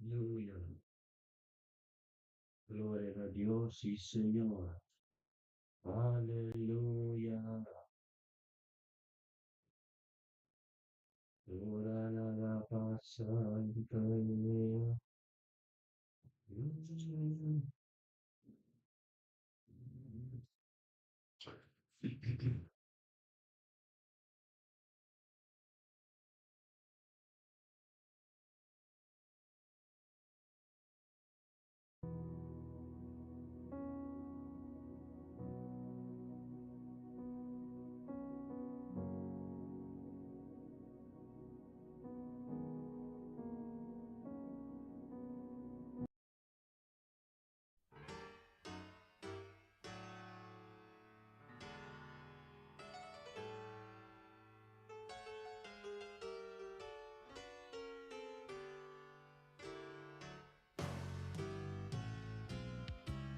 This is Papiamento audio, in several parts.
Aleluya. Gloria na Dios, sí Señor. Aleluya. Ora la la pasante.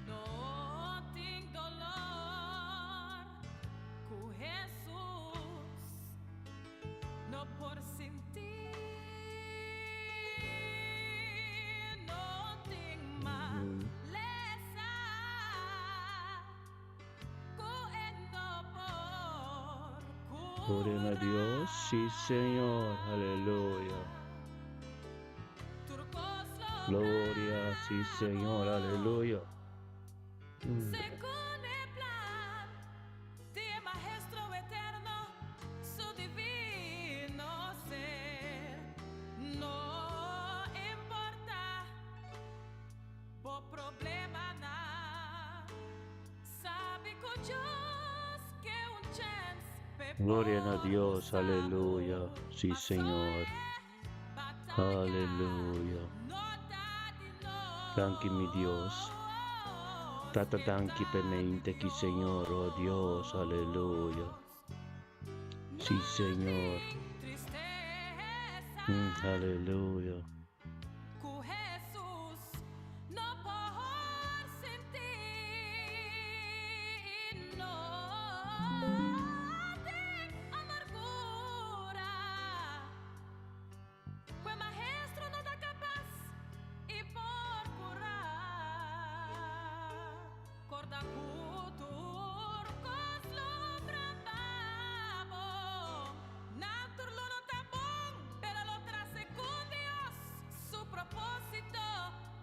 No tin dolor cu Hesus no por sinti, no tin malesa cu e no por Gloria na cura. Dios, sí Señor, aleluya. Gloria, sí Señor, aleluya. Segun e plan di e Maestro Eterno, su divino ser. No importa bo problemanan, sabi cu Dios ke un chens p'e Gloria na por Dios, usa bo. aleluya, sí Paso Señor. e bataya Aleluya. no ta di Danki mi Dios. nos, Tata e danki ta p'e di mente ki Señor, oh Dios, aleluya. Dios. Sí No Señor. tin tristesa Aleluya. cu Hesus no por sinti, no tin amargura cu e Maestro no ta capas y por cura. Corda cu tur cos lo obra pa bo. Nan tur lo no ta bon, pero lo traha segun Dios su proposito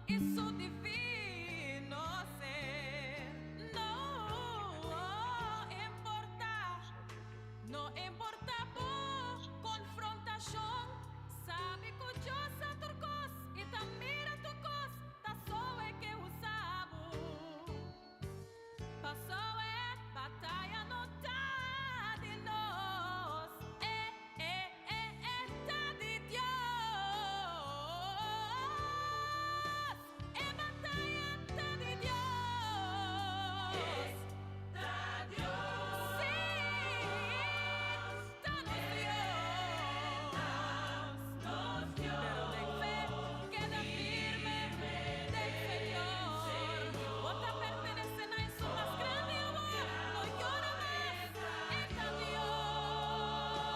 y su divino ser. No importa, no importa bo confrontacion, sabi cu Dios sa tur cos y ta mira tur cos, ta so e ke usa bo. Paso e bataya no ta di nos, e e e e ta di Dios. E bataya ta di Dios. Sí, ta nos Dios. Pero den fe keda firme den Señor. Bo ta pertenece na Esun mas grandi awor. No yora mas, e ta Dios.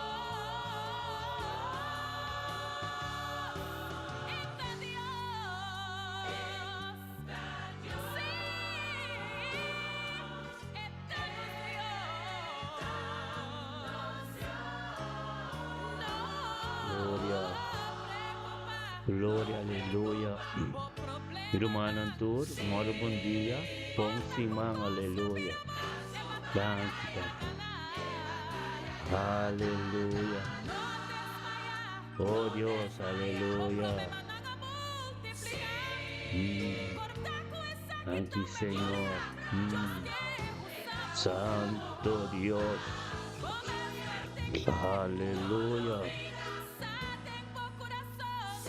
E ta Dios. Sí, e ta nos Dios. No Gloria. preocupa, Gloria, no aleluya. preocupa, bo Rumannan problemanan. tur, moro bon dia, Sí, bon corda cu siman, cos lo aleluya. bira bon, e bataya Danki, ya Tata. gana. Aleluya. No desmaya, Oh no Dios, desmaya, bo aleluya. problemanan a multiplica. Corda cu esaki Danki ta un Señor. victoria, Dios ke usa bo. Santo Dios. Bo mester tin fe, Aleluya. Sa den bo curason,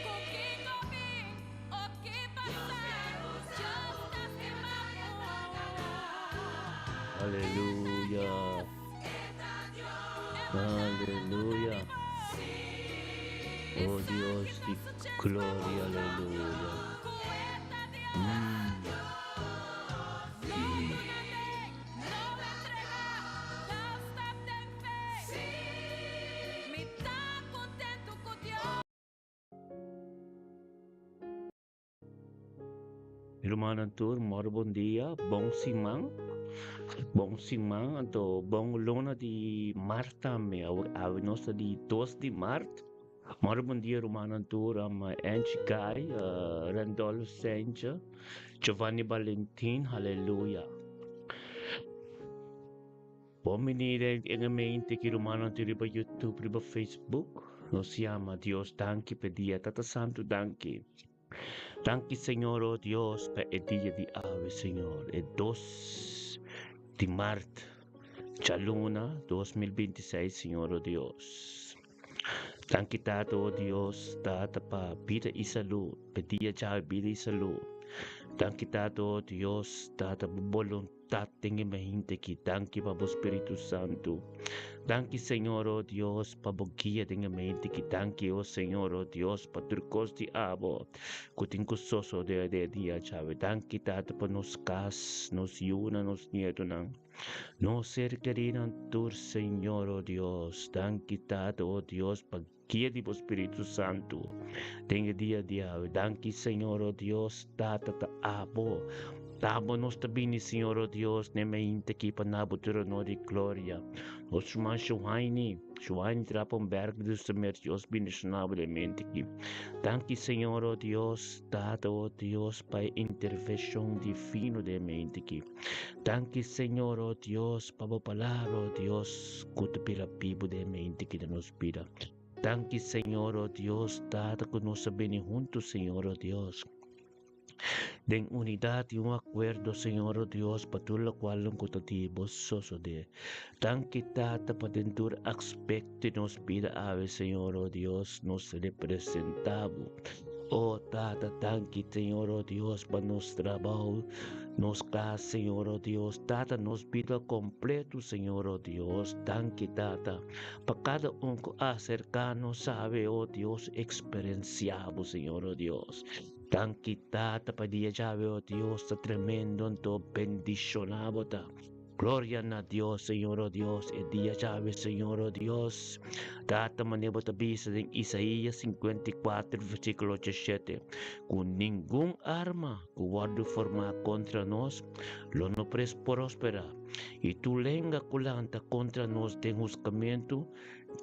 cu kico bin o ki pasa, Dios ta stima bo. Aleluya. E bataya no ta Aleluya. di bo. Oh Esaki Dios ta di su chens pa gloria, mustra aleluya. cu e ta Dios. No duna den, no entrega, dal stap den fe. Mi ta contento cu Dios. Mi rumannan tur, mòrdu bon dia, bon siman, bon siman, anto bon luna di mart tambe. Awor awe nos ta di dos di mart. Mòrdu bon dia rumannan tur, Angie Guy, Randolph Sentje, Giovanni Valentin, haleluya. Bon bini den e gemeente ki rumannan tur riba YouTube, riba Facebook. Nos yama Dios danki p'e dia. Tata Santu danki. Danki Señor oh Dios pa e dia di awe Señor e dos di mart djaluna 2026 Señor oh Dios. Danki Tata oh Dios Tata pa bida y salud pa dia djawe bida y salud. Danki Tata oh Dios Tata bo boluntad Den e mente ki danki pa bo Spiritu Santu. Danki Señor o Dios pa bo guia den e mente ki danki o Señor o Dios pa tur kos di abo ku tin ku sosode den e dia djawe. Danki Tata pa nos kas, nos yunan, nos nietonan, nos ser kerinan tur Señor o Dios. Danki Tata o Dios pa guia di bo Spiritu Santu den e dia di awe. Danki Señor o Dios, Tata ta abo. Ta abo nos ta bini Señor o Dios n'e mainta aki pa na bo tur honor i gloria. Nos ruman Shuhaini, Shuhaini Trapenberg, Dios ta mer Dios bendiciona bo den mente aki. Danki Señor o Dios, Tata o Dios pa e intervencion divino den mente aki. Danki Señor o Dios pa bo palabra o Dios ku ta bira bibu den mente ki den nos bida. Danki Señor o Dios Tata ku nos a bini huntu Señor o Dios den unidat i un akuerdo Señor o Dios pa tur lokual ku ta di bo sosode. Danki Tata pa den tur aspekto di nos bida awe Señor o Dios nos representa bo. O Tata, danki Señor o Dios pa nos trabou, nos kas Señor o Dios, Tata nos bida kompleto Señor o Dios, danki Tata pa kada un ku aserka nos sabe o Dios eksperensia bo Señor o Dios. Danki Tata pa dia djawe o Dios ta tremendo anto bendishona bo ta. Gloria na Dios, Señor o Dios, e dia djawe, Señor o Dios. Tata, manera bo ta bisa den Isaías 54, versículo 17, ku ningun arma ku wòrdu formá kontra nos lo no prosperá, i tur lenga ku lanta kontra nos den husgamentu,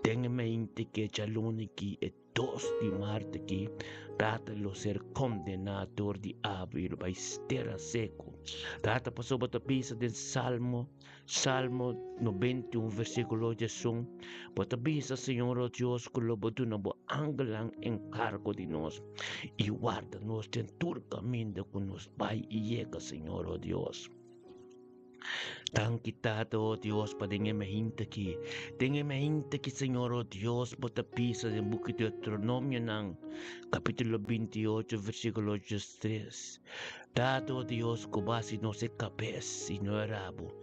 den e mente ke djaluni ki e Dos di mart aki, Tata lo ser kondená dor di abu i lo bai stera seku. Tata, pasobra bo ta bisa den Salmo, Salmo 91 versíkulo 11, bo ta bisa, Señor, o Dios, ku lo bo duna bo angelnan enkargo di nos i warda nos den tur kaminda ku nos bai i yega, Señor, o Dios. Danki Tata, oh Dios, pa den e mainta aki. Den e mainta aki, Señor, oh Dios, bo ta bisa den buki Deuteronomionan, capítulo 28, versículo 3. Tata, oh Dios, ku bo hasi nos e kabes i no e rabo.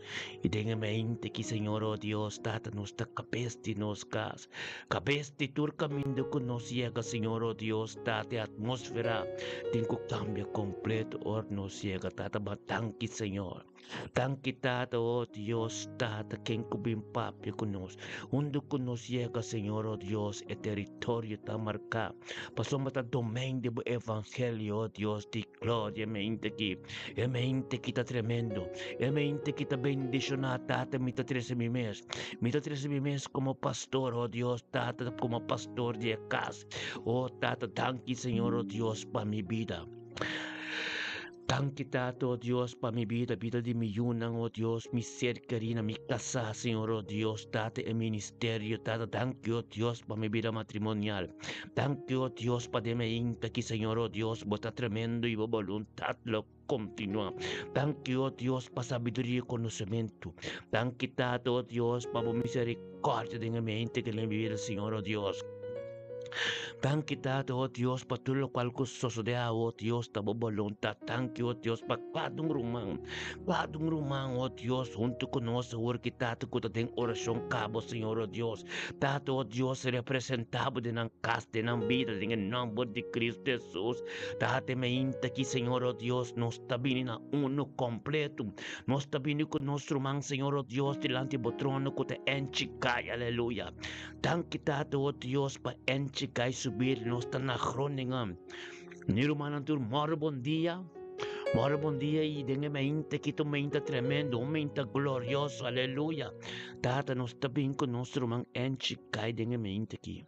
I den e mainta aki, Señor, oh Dios, Tata, nos ta kabes di nos kas, kabes di tur kaminda ku nos yega, Señor, oh Dios, Tata, e atmósfera tin ku kambia kompleto ora nos yega, Tata, ba danki, Señor. Danki Tata, oh Dios, Tata, ken ku bin papia ku nos. Hundu ku nos yega, Señor, oh Dios, e teritorio ta marká. Pasobra ta domein di bo evangelio, oh Dios di gloria, e mente aki. E mente aki ta tremendo. E mente aki ta bendishoná, Tata, mi ta trese mi mes. Mi ta trese mi mes komo pastor, oh Dios, Tata, komo pastor di e kas. Oh Tata, danki, Señor, oh Dios, pa mi bida. Danki Tata, oh Dios, pa mi bida, bida di mi yunan, oh Dios, mi ser kerina, mi kasá, Señor, oh Dios, Tata, e ministerio, Tata, danki, oh Dios, pa mi bida matrimonial. Danki, oh Dios, pa den mainta aki, Señor, oh Dios, bo ta tremendo i bo boluntat lo kontinuá. Danki, oh Dios, pa sabiduria i konosementu. Danki, Tata, oh Dios, pa bo miserikòrdia den e mente ki den mi bida, Señor, oh Dios. Danki Tata, oh Dios, pa tur lokual ku sosodé awo, oh Dios, ta bo boluntat. Danki, oh Dios, pa kada un ruman, kada un ruman, oh Dios, huntu ku nos awor ki Tata ku ta den orashon kabo, Señor, oh Dios. Tata, oh Dios, representá bo den nan kas, den nan bida, den e nòmber di Kristu Hesus. Tata, e mainta aki, Señor, oh Dios, nos ta bini na uno kompleto. Nos ta bini ku nos ruman, Señor, oh Dios, dilanti bo trono ku ta enchi kai, aleluya. Danki Tata o Dios pa enchi kai subir nos ta na Groningen. Mi rumannan tur mòrdu bon dia. Mora bon dia y den e mente ki ta un mente tremendo, un mente glorioso, aleluya. Tata, nos ta bin ku nos ruman Angie Kai den e mente aki.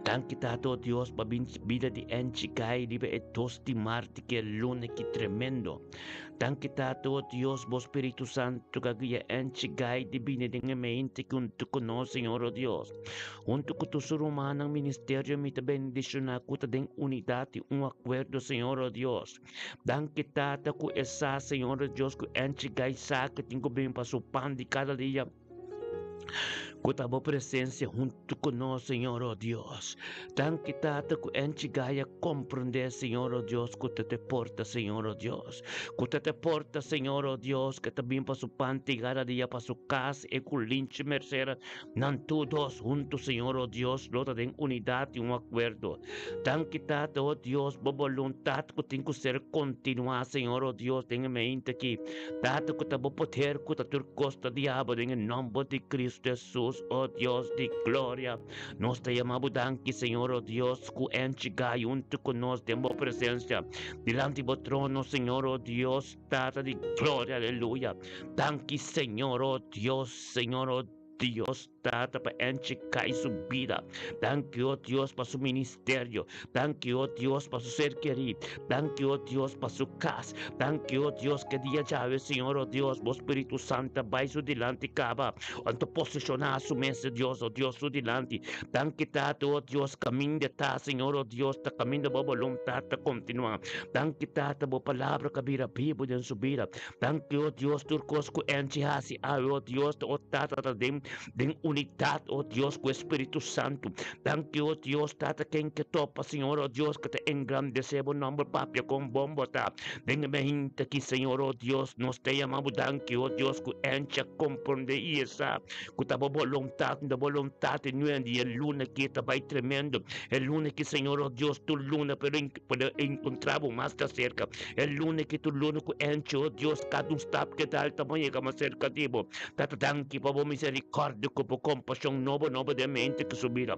Danki Tata, oh Dios, pa bin bida di Angie Kai riba e 2 di maart ki e luna ki tremendo. Danki Tata, oh Dios, bo Spiritu Santu ka guia Angie Kai di bini den e mente ki huntu ku nos, Señor, oh Dios. Huntu ku tur su rumannan ministerio mi ta bendishoná ku ta den unidat i un akuerdo, Señor, oh Dios. Danki Tata ku e sa, Señor oh Dios, ku Angie Gai sa ku tin ku bin pa su pan di kada dia. Ku ta bo presensia huntu ku nos, Señor oh Dios. Danki Tata ku Angie Gai a komprendé, Señor oh Dios, ku ta te porta, Señor oh Dios. Ku ta te porta, Señor oh Dios, ku ta bin pa su pan di kada dia pa su kas e ku Linchi Mercera. Nan tur dos huntu, Señor, o Dios, lo ta den unidat i un akuerdo. Danki, Tata, o Dios, bo boluntat ku tin ku ser kontinuá, Señor, o Dios, den e meinte aki. Tata, ku ta bo poder ku ta tur kos ta diabel den e nòmber di Kristu Hesus, o Dios di gloria. Nos ta yama bo danki, Señor, o Dios, ku enchi gai huntu ku nos den bo presensia, dilanti bo trono, Señor, o Dios, Tata di gloria, aleluya. Danki, Señor, o Dios, Señor, o Dios Tata pa enchi kai su bida. Danki, o Dios, pa su ministerio. Danki, o Dios, pa su ser kerí. Danki, o Dios, pa su kas. Danki, o Dios, ke dia djawe, Señor, o Dios, bo Spiritu Santu a bai su dilanti kaba. Anto posishoná su mes, Dios, o Dios, su dilanti. Danki, Tata, o Dios, kaminda ta, Señor, o Dios, ta kaminda bo boluntat ta kontinuá. Danki, Tata, bo palabra ka bira bibu den su bida. Danki, o Dios, tur kos ku enchi hasi awe, o Dios, o Tata, ta den den unidat, o Dios, ku e Spiritu Santu. Danki, o Dios, Tata, ken ke topa, Señor, o Dios, ku ta engrandesé bo nòmber, papia kon bon bo ta. Den e mainta aki, Señor, o Dios, nos ta yama bo danki, o Dios, ku enchi a komprondé i e sa ku ta bo boluntat, ta boluntat e nuen di e luna aki ta bai tremendo. E luna aki, Señor, o Dios, tur luna pero por enkontrá bo mas ta serka. E luna ki tur luna ku enchi, o Dios, kada un stap ke dal ta yega mas serka di bo. Tata, danki pa bo miserikòrdia ku bo kompashon nobo nobo den mente ku su bida.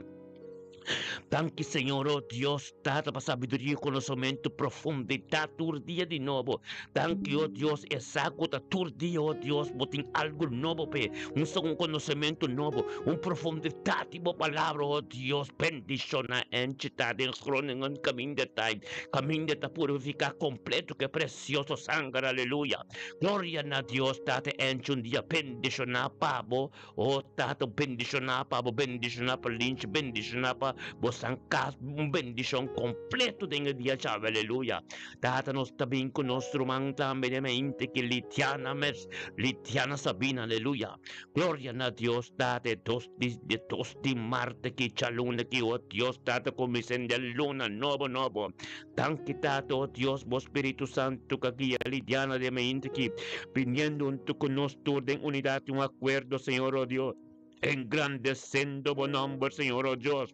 Danki, Señor, o Dios, Tata, pa sabiduria i konosementu profundidat tur dia di nobo. Danki, o Dios, e sa ku ta tur dia, o Dios, bo tin algu nobo p'e, un sa un konosementu nobo, un profundidat di bo palabra, o Dios. Bendishoná enchi ta den Groningen kaminda ta kaminda ta purifiká kompleto ku e presioso sanger, aleluya. Gloria na Dios, Tata, enchi un dia bendishoná pa bo. O Tata, bendishoná pa bo, bendishoná pa Lynch, bendishoná pa bosan kas, un bendishon kompleto den e dia djawe, aleluya. Tata, nos ta bin ku nos ruman tambe den mente ki Litiana mes, Litiana Sabina, aleluya. Gloria na Dios, Tata, e dos di, e dos di marte ki djaluna ki, o Dios, Tata, kuminsá den luna nobo nobo. Danki, Tata, o Dios, bo Spiritu Santu ka guia Lidiana den mente ki, biniendo huntu ku nos tur den unidat i un akuerdo, Señor, o Dios, engrandesendo bo nomber, Señor, o Dios.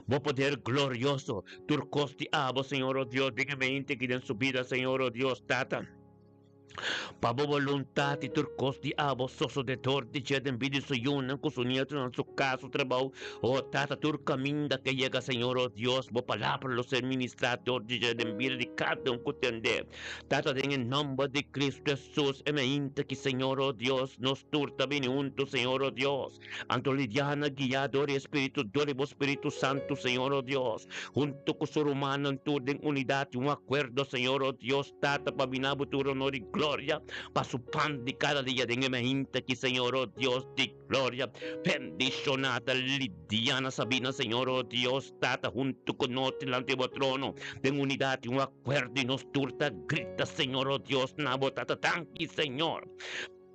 Bo poder glorioso, tur kos di abo, Señor, o Dios, den e mente ki den su bida, Señor, o Dios, Tata. Pa bo boluntat i tur kos di abo sosodé dor di dje den bida di su yunan ku su nietunan, su kas, su trabou. O Tata, tur kaminda ke yega, Señor, o Dios, bo palabra lo ser ministrá dor di dje den bida di kada un ku tendé. Tata, den e nòmber di Kristu Hesus, e mainta ki, Señor, o Dios, nos tur ta bini huntu, Señor, o Dios. Anto Lidiana, guiá dor di e Spiritu, dor di bo Spiritu Santu, Señor, o Dios, huntu ku su rumannan tur den unidat i un akuerdo, Señor, o Dios, Tata, pa bina bo tur honor i gloria pa su pan di kada dia den e mainta aki, Señor, o Dios di gloria. Bendishoná ta Lidiana Sabina, Señor, o Dios, Tata, huntu ku nos dilanti bo trono den unidat i un akuerdo, i nos tur ta grita, Señor, o Dios, na bo Tata. Danki, Señor.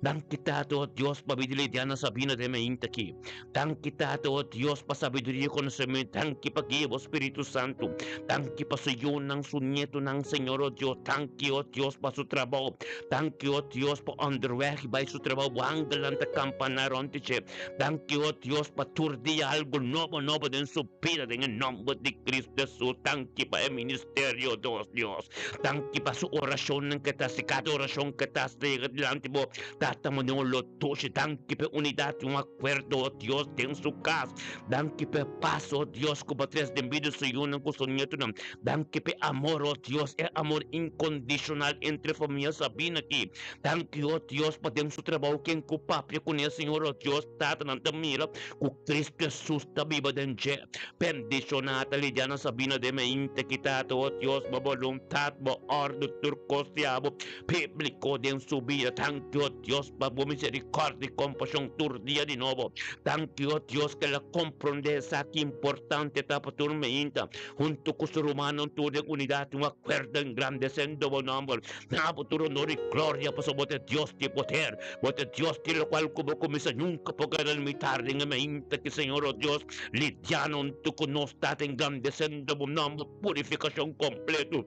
Danki Tata, o Dios, pa bida Lidiana Sabina den mainta aki. Danki Tata, o Dios, pa sabiduria i konosementu. Danki pa guia bo Spiritu Santu. Danki pa su yunan, su nietunan, Señor, o Dios. Danki, o Dios, pa su trabou. Danki, o Dios, pa onderweg bai su trabou, bo angelnan ta kampaná rònt di dje. Danki, o Dios, pa tur dia algu nobo nobo den su bida, den e nòmber di Cristo Hesus. Danki pa e ministerio, Dios, Dios. Danki pa su orashonnan ke ta hasi, kada orashon ke ta hasi ta yega dilanti bo. Ta. Tata mane un lo dushi. Danki p'e unidat i un akuerdo, o Dios, den su kas. Danki p'e pas, o Dios, ku bo tres den bida su yunan ku su nietunan. Danki p'e amor, o Dios, e amor inkondishonal entre famia Sabina aki. Danki, o Dios, pa den su trabou ken ku papia kuné, Señor, o Dios, Tata, nan ta mira ku Kristu Hesus ta biba den dje. Bendishoná ta Lidiana Sabina den mente ki Tata, o Dios, bo boluntat, bo òrdu, tur kos di abo bíbliko den su bida. Danki, o Dios, pa bo miserikòrdia i kompashon tur dia di nobo. Danki, o Dios, ku el a komprondé esaki importante ta pa tur meinta huntu ku su rumannan tur den unidat i un akuerdo engrandesendo bo nòmber. Na bo tur honor i gloria, pasobra bo ta e Dios di poder, bo ta e Dios di lokual ku bo kuminsá nunka por keda limitá den e meinta ki Señor, o Dios, lidiá huntu ku nos ta engrandesendo bo nòmber purifikashon kompleto.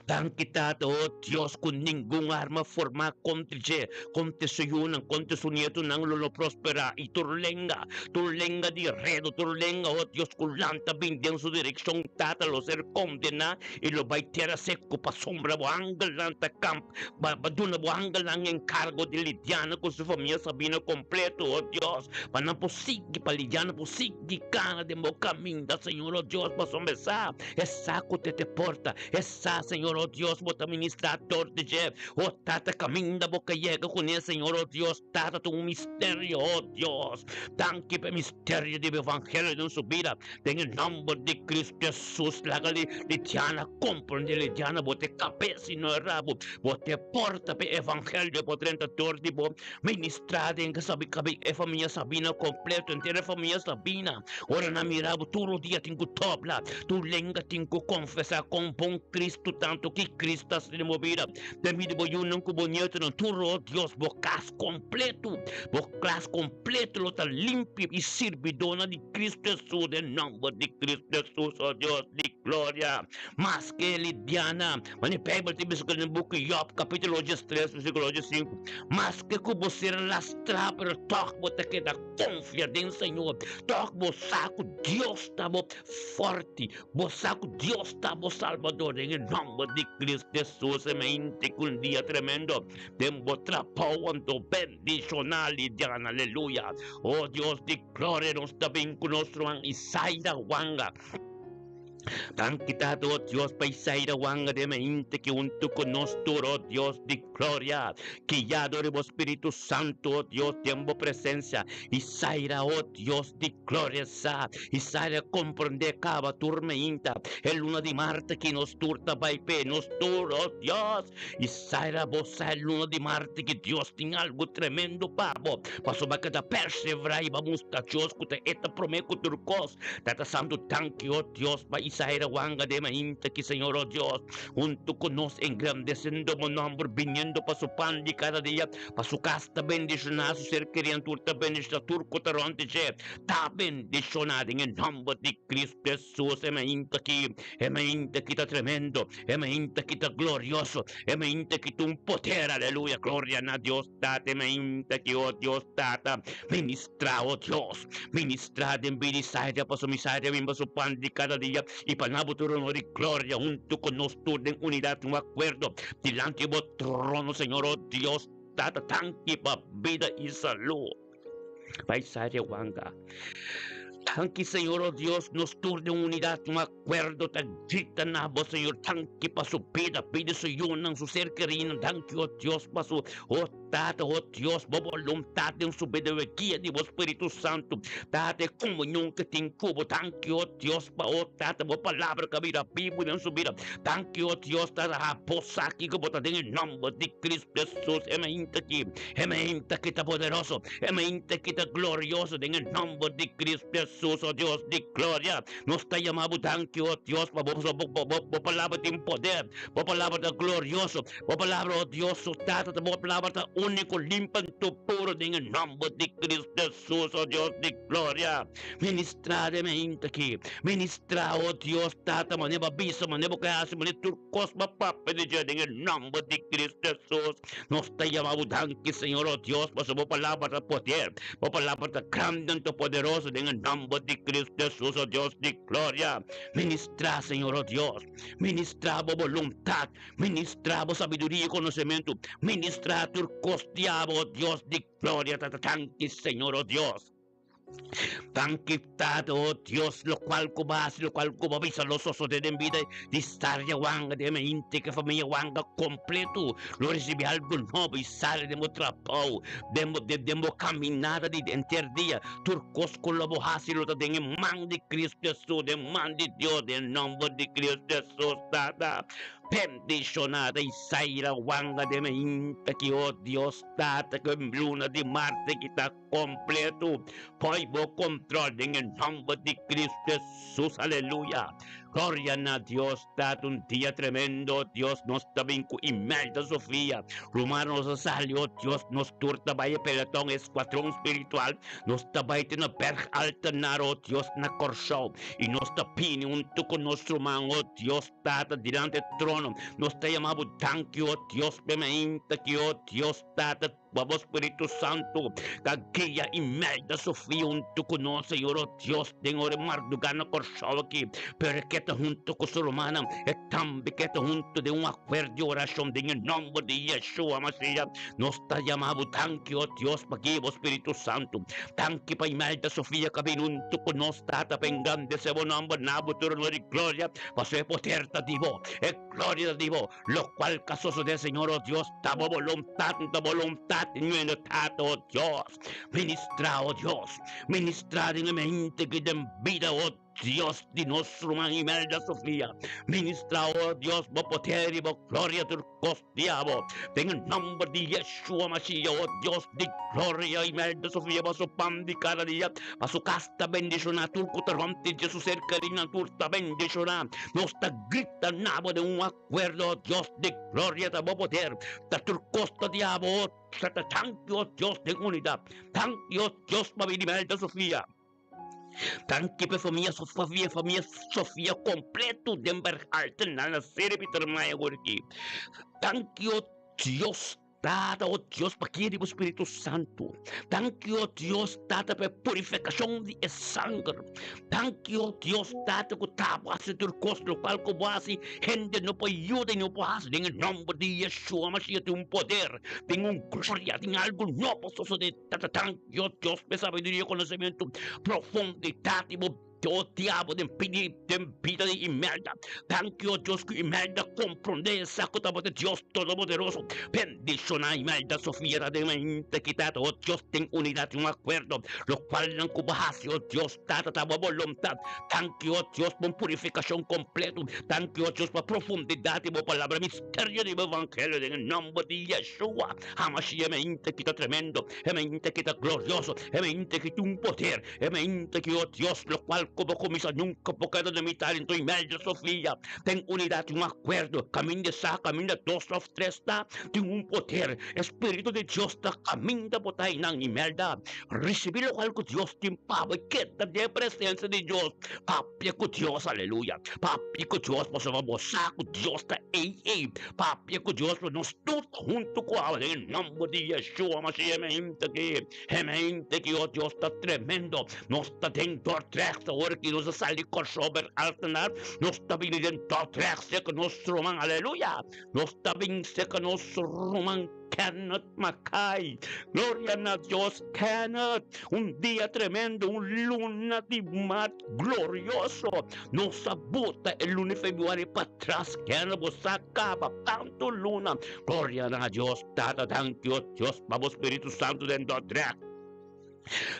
Danki Tata, o Dios, ku ningun arma formá kontra dje, kontra su yunan, kontra su nietunan lo no prosperá, i tur lenga, tur lenga di redu, tur lenga, o Dios, ku lanta bin den su direkshon, Tata, lo ser kondená i lo bai tera seku, pasobra bo angelnan ta kamp, ba ba duna bo angelnan enkargo di lidiana ku su famia Sabina kompleto, o Dios, pa nan por sigui, pa lidiana por sigui kana den bo kaminda, Señor, o Dios, pasobra e sa. E sa ku te te porta. E sa, Señor, o Dios, bo ta ministrá dor di dje. O Tata, kaminda bo ka yega kuné, Señor, o Dios, Tata, ta un misterio, o Dios. Danki pa e misterio di bo evangelio den su bida. Den e nòmber di Kristu Hesus, laga li Lidiana komprondé, Lidiana, bo ta e kabes i no e rabu. Bo ta e porta pa e evangelio por drenta dor di bo. Ministrá den e famia Sabina kompleto, henter e famia Sabina. Ora nan mira bo tur dia tin ku tobla, tur lenga tin ku konfesá kon bon Kristu tantu ki Kristu ta hasi den bo bida. Den bida bo yunan ku bo nietunan, tur o Dios bo kas kompleto, bo klas kompleto lo ta limpi i sirbidónan di Kristu Hesus den nòmber di Kristu Hesus, o Dios di gloria. Maske Lidiana, manera Beibel ta bisa den buki Yòb kapítulo diestres versíkulo diesinku, maske ku bo ser lastrá pero tòg bo ta keda Konfia den Señor. Tòg bo sa ku Dios ta bo fòrti. Bo sa ku Dios ta bo Salbador. Den e nòmber di Cristo Hesus e mente ku un dia tremendo den bo trabou anto bendishoná lidian. Aleluya. O Dios di gloria nos ta bin ku nos ruman Isaida Wanga. Danki Tata, o Dios, pa Isaida wanga den mente ki huntu ku nos tur, o Dios di gloria, guiado di bo Spiritu Santu, o Dios, den bo presensia. Isaida, o Dios di gloria, sa Isaida komprendé kaba tur meinta e luna di mart ki nos tur ta bai p'e, nos tur, o Dios. Isaida, bo sa e luna di mart ki Dios tin algu tremendo pa bo, pasobra ke ta perseverá i ba mustra Dios ku ta e ta promé ku tur kos. Tata Santu, danki, o Dios, pa Isaira wanga den mainta ki, Señor, o Dios, huntu ku nos engrandesiendo bo nomber, biniendo pa su pan di kada dia, pa su kas ta bendishoná, su ser kerinan tur ta bendishoná, tur ku ta rònt di dje ta bendishoná den e nomber di Cristo Hesus. E mainta ki, e mainta ki ta tremendo, e mainta ki ta glorioso, e mainta ki ta un poder, aleluya, gloria na Dios Tata, e mainta ki, o Dios Tata, ministra, o Dios. Ministrá den bida Isaida pasobra Isaida a bin pa su pan di kada dia i pa na bo tur honor i gloria huntu ku nos tur den unidat un akuerdo dilanti bo trono Señor o Dios Tata danki pa bida i salú pa Isaida wanga danki Señor o Dios nos tur den unidat un akuerdo ta grita na bo Señor danki pa su bida bida su yunan su ser kerinan danki o Dios pa su o Tata, oh Dios, bo boluntat den su bida e guia di bo Spiritu Santu. Tata, e komunion ke tin ku bo. Danki, oh Dios, pa, oh Tata, bo palabra ku a bira bibu den su bida. Danki, oh Dios, Tata, ha bo sa kiko bo ta den e nòmber di Kristu Hesus. E mainta aki, e mainta aki ta poderoso, e mainta aki ta glorioso den e nòmber di Kristu Hesus, oh Dios di gloria. Nos ta yama bo danki, oh Dios, pa bo, bo, bo, bo palabra tin poder, bo palabra ta glorioso. Bo palabra, oh Dios, su Tata, ta bo palabra ta úniko, limpa anto puro den e nòmber di Cristo Hesus, oh Dios di gloria. Ministrá den mainta aki. Ministrá, oh Dios, Tata, manera bo a bisa, manera bo ke hasi, manera tur kos bo a papia di dje den e nòmber di Cristo Hesus. Nos ta yama bo danki, Señor, oh Dios, pasobra bo palabra ta poder, bo palabra ta grandi anto poderoso den e nòmber di Cristo Hesus, oh Dios di gloria. Ministrá, Señor, oh Dios. Ministrá bo boluntat. Ministrá bo sabiduria i konosementu. Ministrá tur kos. kos diabo, oh Dios di gloria, Tata, danki Señor, oh Dios. Danki Tata, oh Dios, lokual ku bo a hasi, lokual ku bo a bisa lo sosodé den bida di Saria Wanga, den e hende ku e famia Wanga kompleto lo risibí algu nobo i sali den bo trabou, den bo den bo kaminada di henter dia. Tur kos ku lo bo hasi lo ta den e man di Kristu Hesus, den man di Dios, den nòmber di Kristu Hesus, Tata. Bendishoná ta Isaira Wanga den e hende ki, oh Dios, Tata, ku e luna di Marte ki ta Completo poi bo control den e nomber di Cristo Jesus aleluya gloria na Dios ta un dia tremendo Dios nos ta bin cu Imelda Sofia ruman nos a sali oh Dios nos tur ta bay e peloton escuadron spiritual nos ta bay te na berg altanar oh Dios na Corsou y nos ta bini hunto cu nos ruman oh Dios Tata dilanti e trono nos ta yama bo danki oh Dios p'e mainta ki oh Dios Tata Bo bo Spiritu Santu ta guia i melda Sofia huntu ku nos, Señor, o Dios, den ora e mardugá na Kòrsou aki, pero e ke ta huntu ku su rumannan, e tambe ke ta huntu den un akuerdo di orashon den e nòmber di Yeshua Mashiach. Nos ta yama bo danki, o Dios, pa guia bo Spiritu Santu. Danki pa Imelda Sofia ku a bini huntu ku nos, Tata, pa engrandesé bo nòmber na bo tur honor i gloria, pasobra e poder ta di bo, e gloria ta di bo. Locual ca sosode, Señor, oh Dios, ta bo boluntad, ta boluntad nueno Tata, oh Dios. Ministra, oh Dios, ministra den e mente ki den bida, oh Dios, di nos ruman Imelda Sofia. Ministra, oh Dios, bo poder y bo gloria tur cos diabo. Den e nomber di Yeshua Mashiach, oh Dios di gloria, Imelda Sofia pa su pan di cada dia, pa su cas ta bendiciona, tur cu ta rond di dje su ser kerinan tur ta bendiciona. Nos ta grita na bo den un akuerdo, oh Dios di gloria, ta bo poder, ta tur kos ta di abo, oh Tata. Danki, oh Dios, den unidat. Danki, oh Dios, pa bini Melda Sofia. Danki pa e famia Sofia, famia Sofia kompleto den Berg-Alten na na Sere Pietermaai awor aki. Danki, oh Dios. Tata, o Dios, pa guia di bo Spiritu Santu. Danki, o Dios, Tata, pa e purifikashon di e sanger. Danki, o Dios, Tata, ku ta bo hasi tur kos lokual ku bo hasi, hende no por yuda i no por hasi. Den e nòmber di Yeshua Mashiach tin un poder, tin un gloria, tin algu nobo sosodé. Tata, danki, o Dios, pa e sabiduria i konosementu profundidat di bo. O diablo den pidi den bida di Imelda. Danki o Dios ku Imelda komprondé esa ku tabata Dios Todopoderoso. Bendishoná Imelda Sofia ta den mente ki Tata o Dios den unidat i un akuerdo lokual nan ku bo hasi o Dios Tata ta bo boluntat. Danki o Dios pa un purifikashon kompleto. Danki o Dios pa profundidat di bo palabra misterio di bo evangelio den e nòmber di Yeshua Hamashiach e mente ki ta tremendo e mente ki ta glorioso e mente ki tin un poder E mente ki, o Dios, lokual ku bo kuminsá nunka por keda na mitar en tu Imelda Sofia. Den unidat i un akuerdo, kaminda sa, kaminda dos òf tres ta, tin un poder. E Spiritu di Dios ta kaminda bo ta einan, Imelda. Risibí lokual ku Dios tin pa bo i keda den e presensia di Dios. Papia ku Dios, aleluya. Papia ku Dios pasobra bo sa ku Dios ta ei ei. Papia ku Dios pasobra nos tur ta huntu ku abo den e nòmber di Yeshua Mashiach. E mente ki. Gemeente ki o Dios ta tremendo. Nos ta den Dordrecht awor ki nos a sali Kòrsou ber Altenaar. Nos ta bini den Dordrecht seka nos ruman aleluya. Nos ta bin seka nos ruman Kenneth Mackay. Gloria na Dios Kenneth. Un dia tremendo un luna di mart glorioso. Nos a bota e luna di februari patras Kenneth bo sa kaba tantu luna. Gloria na Dios Tata danki o Dios pa bo Spiritu Santu den Dordrecht.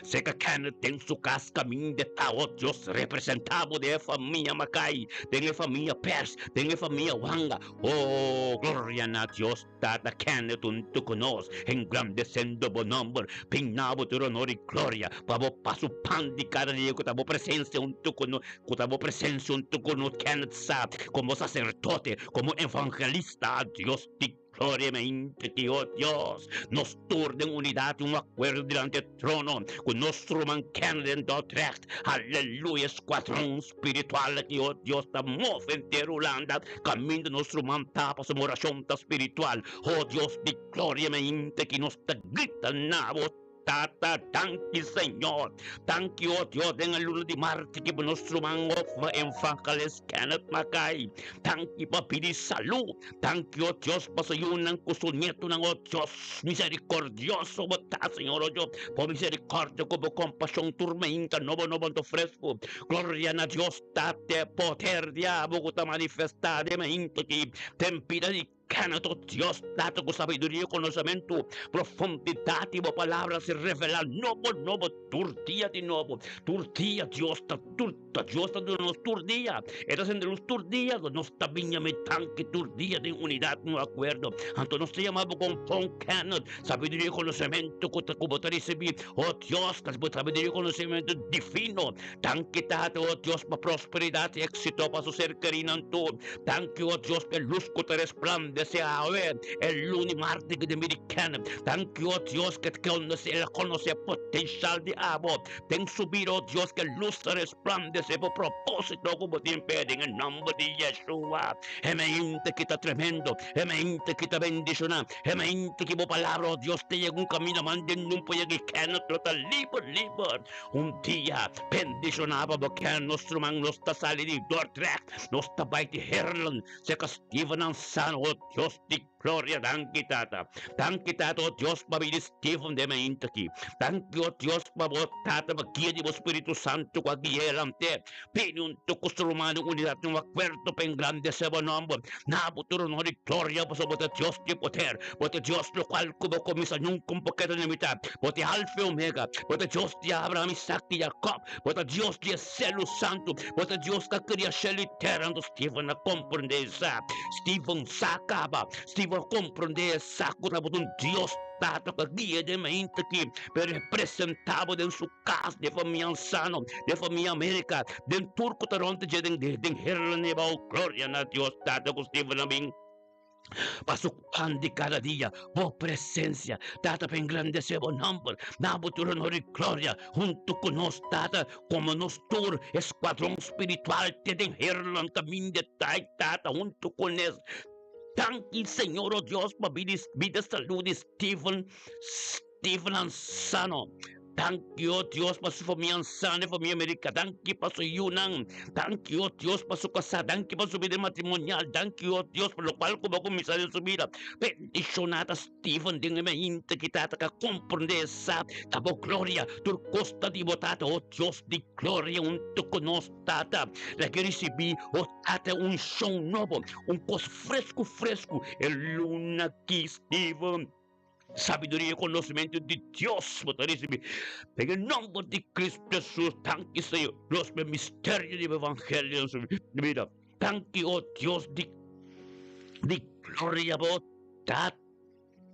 Seka Kenneth den su kas kaminda ta o Dios representa bo den e famia Mackay, den e famia Pers, den e famia Wanga. O gloria na Dios Tata Kenneth huntu ku nos engrandesendo bo nomber. Bin na bo tur honor i gloria pa bo pa su pan di kada dia ku ta bo presensia huntu ku nos, ku ta bo presensia huntu ku nos Kenneth sa komo saserdote, komo evangelista Dios di Gloria mente ki, oh Dios, nos tur den unidat i un akuerdo dilanti e trono, ku nos ruman Kennedy den Dordrecht, aleluya, eskuadron spiritual aki, oh Dios, ta move henter Hulanda, kaminda nos ruman ta, pasobra orashon ta spiritual, oh Dios di gloria mente ki nos ta grita na bo. Tata, danki Señor. Danki, o Dios, den e luna di marti ki bo nos ruman of Evangelist Kenneth Mackay. Danki pa pidi salú. Danki, o Dios, pa su yunan ku su nietunan, o Dios. Misericordioso bo ta, Señor, o Dios. Bo misericordia ku bo compasión tur mainta nobo nobo anto fresco. Gloria na Dios, Tate, poder di abo ku ta manifestá den mainta aki den bida di Kende ta Dios Tata ku sabiduria i konosementu profundidat di bo palabra si revelá nobo nobo tur dia di nobo. Tur dia Dios ta tur ta Dios ta duna nos tur dia. E ta sende lus tur dia. Nos ta bin yama e danki tur dia den unidat un akuerdo. Anto nos ta yama bo kon pon Kenneth sabiduria i konosementu ku ta ku bo ta risibí. O Dios, ta bo sabiduria i konosementu divino. Danki Tata, o Dios, pa prosperidat i éksito pa su ser kerinan tur. Danki, o Dios, pa e lus ku ta resplandesé awe, e luna i marte ku den bida di Kenneth. Danki, o Dios, ku el a konosé e potenshal di abo den su bida, o Dios, ku e lus ta resplandesé pa propósito ku bo tin p'e den e nòmber di Yeshua. E mente ki ta tremendo, e mente ki ta bendishoná, e mente ki bo palabra, o Dios, ta yega un kaminda manden nun por yega i Kenneth lo ta liber, liber. Un dia bendishoná pa bo ken nos ruman nos ta sali di Dordrecht nos ta bai di Heerlen seka Steven Ansano o Dios di gloria danki tata danki tata o Dios pa bini Steven den mainta aki danki o Dios pa bo tata pa guia di bo Spiritu Santo ku a guia elante bini hunto ku su ruman den unidat den un akuerdo pa engrandese bo nomber na bo tur honor i gloria pasobra bo ta Dios di poder bo ta Dios lokual ku bo kuminsá nunka un poketo na mitá bo ta e Alfa i Omega bo ta Dios di Abraham, Isaac i Jacob bo ta Dios di e selu santu bo ta Dios ku a kria shelu i tera. Anto Steven a komprendé esá. Steven sa kaba. Steven a komprendé esá ku tabata un Dios Tata ku a guia den mainta aki pa e representá bo den su kas, den famia ansano, den famia Amerika, den tur ku ta rònt dje den den Heerlen ebou. Gloria na Dios Tata ku Steven a bin pa su pan di kada dia, bo presencia, Tata, pa engrandece bo nomber, na bo tur honor y gloria, hunto cu nos, Tata, como nos tur escuadron spiritual te den Heerlen caminda ta, Tata, hunto cu nes. Danki, Señor, oh Dios, pa bida, bida salud di Steven, Steven Ansano. Danki, oh Dios, pa su famia Ansano y famia America. Danki pa su yunan. Danki, oh Dios, pa su casá. Danki pa su vida matrimonial. Danki, oh Dios, pa locual cu bo a cuminsa den su vida. Bendiciona ta Steven den e mainta ki tata ka comprende sa ta bo gloria. Tur cos ta di bo tata, oh Dios di gloria, hunto cu nos, Tata. Laga ricibi, oh Tata, un unshon nobo, un cos fresco fresco e luna ki Steven. Sabiduria i konosementu di Dios bo ta risibí den e nòmber di Kristu Hesus. Danki, Señor Dios, pa e misterio di bo evangelio den su bida. Danki, o Dios di di gloria, bo Tata,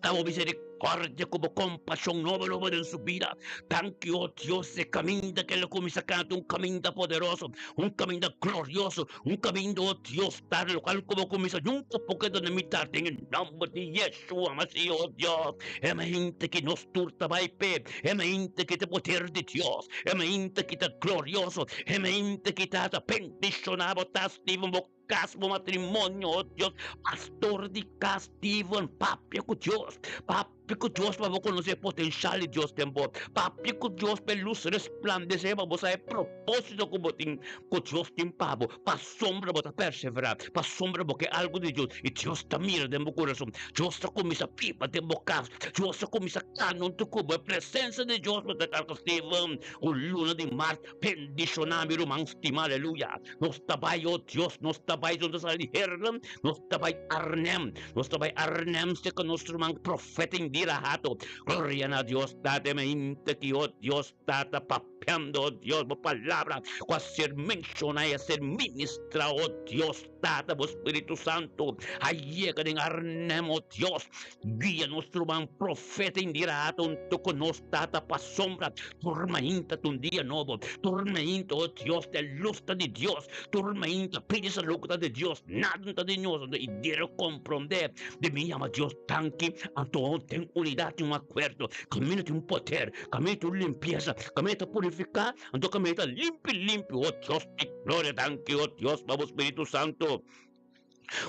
bo misericordia ku bo kompashon nobo nobo den su bida. Danki, o Dios, e kaminda ku el a kuminsá kana ta un kaminda poderoso, un kaminda glorioso, un kaminda, o Dios, ta lokual ku bo kuminsá nunka por keda na mitar den e nòmber di Yeshua Masiha, o Dios. E mainta ki nos tur ta bai p'e, e mainta ki ta poder di Dios, e mainta ki ta glorioso, e mainta ki ta ta bendishoná bo ta Steven bo kas, bo matrimonio, o Dios. Pastor di kas Steven, papia ku Dios, papia ku Dios pa bo konosé e potenshal di Dios den bo, papia ku Dios pa e lus resplandesé pa bo sa e propósito ku bo tin, ku Dios tin pa bo. Pasobra bo ta perseverá, pasobra bo ke algu di Dios i Dios ta mira den bo kurason. Dios ta kuminsá biba den bo kas, Dios ta kuminsá kana huntu ku bo. E presensia di Dios bo ta karga Steven un luna di mart. Bendishoná mi ruman stimá, aleluya. Nos ta bai, o Dios, nos ta bai nos ta sali di Heerlen, nos ta bai Arnhem, nos ta bai Arnhem serka nos ruman profeta Indira Hato. Gloria na Dios Tata, e mainta ki, o Dios Tata, papiando, o Dios, bo palabra ku a ser menshoná i a ser ministrá, o Dios Tata, bo Spiritu Santu a yega den Arnhem, o Dios, guia nos ruman profeta Indira Hato huntu ku nos, Tata, pasobra tur mainta ta un dia nobo, tur mainta, o Dios, ta e lus ta di Dios, tur mainta pidi salú ku ta di Dios, nada no ta di nos, anto i debe komprondé di mi yama Dios danki, anto den unidat tin un akuerdo, kaminda tin un poder, kaminda tin un limpiesa, kaminda ta purifiká, anto kaminda ta limpi limpi, o Dios di gloria, danki, o Dios, pa bo Spiritu Santu.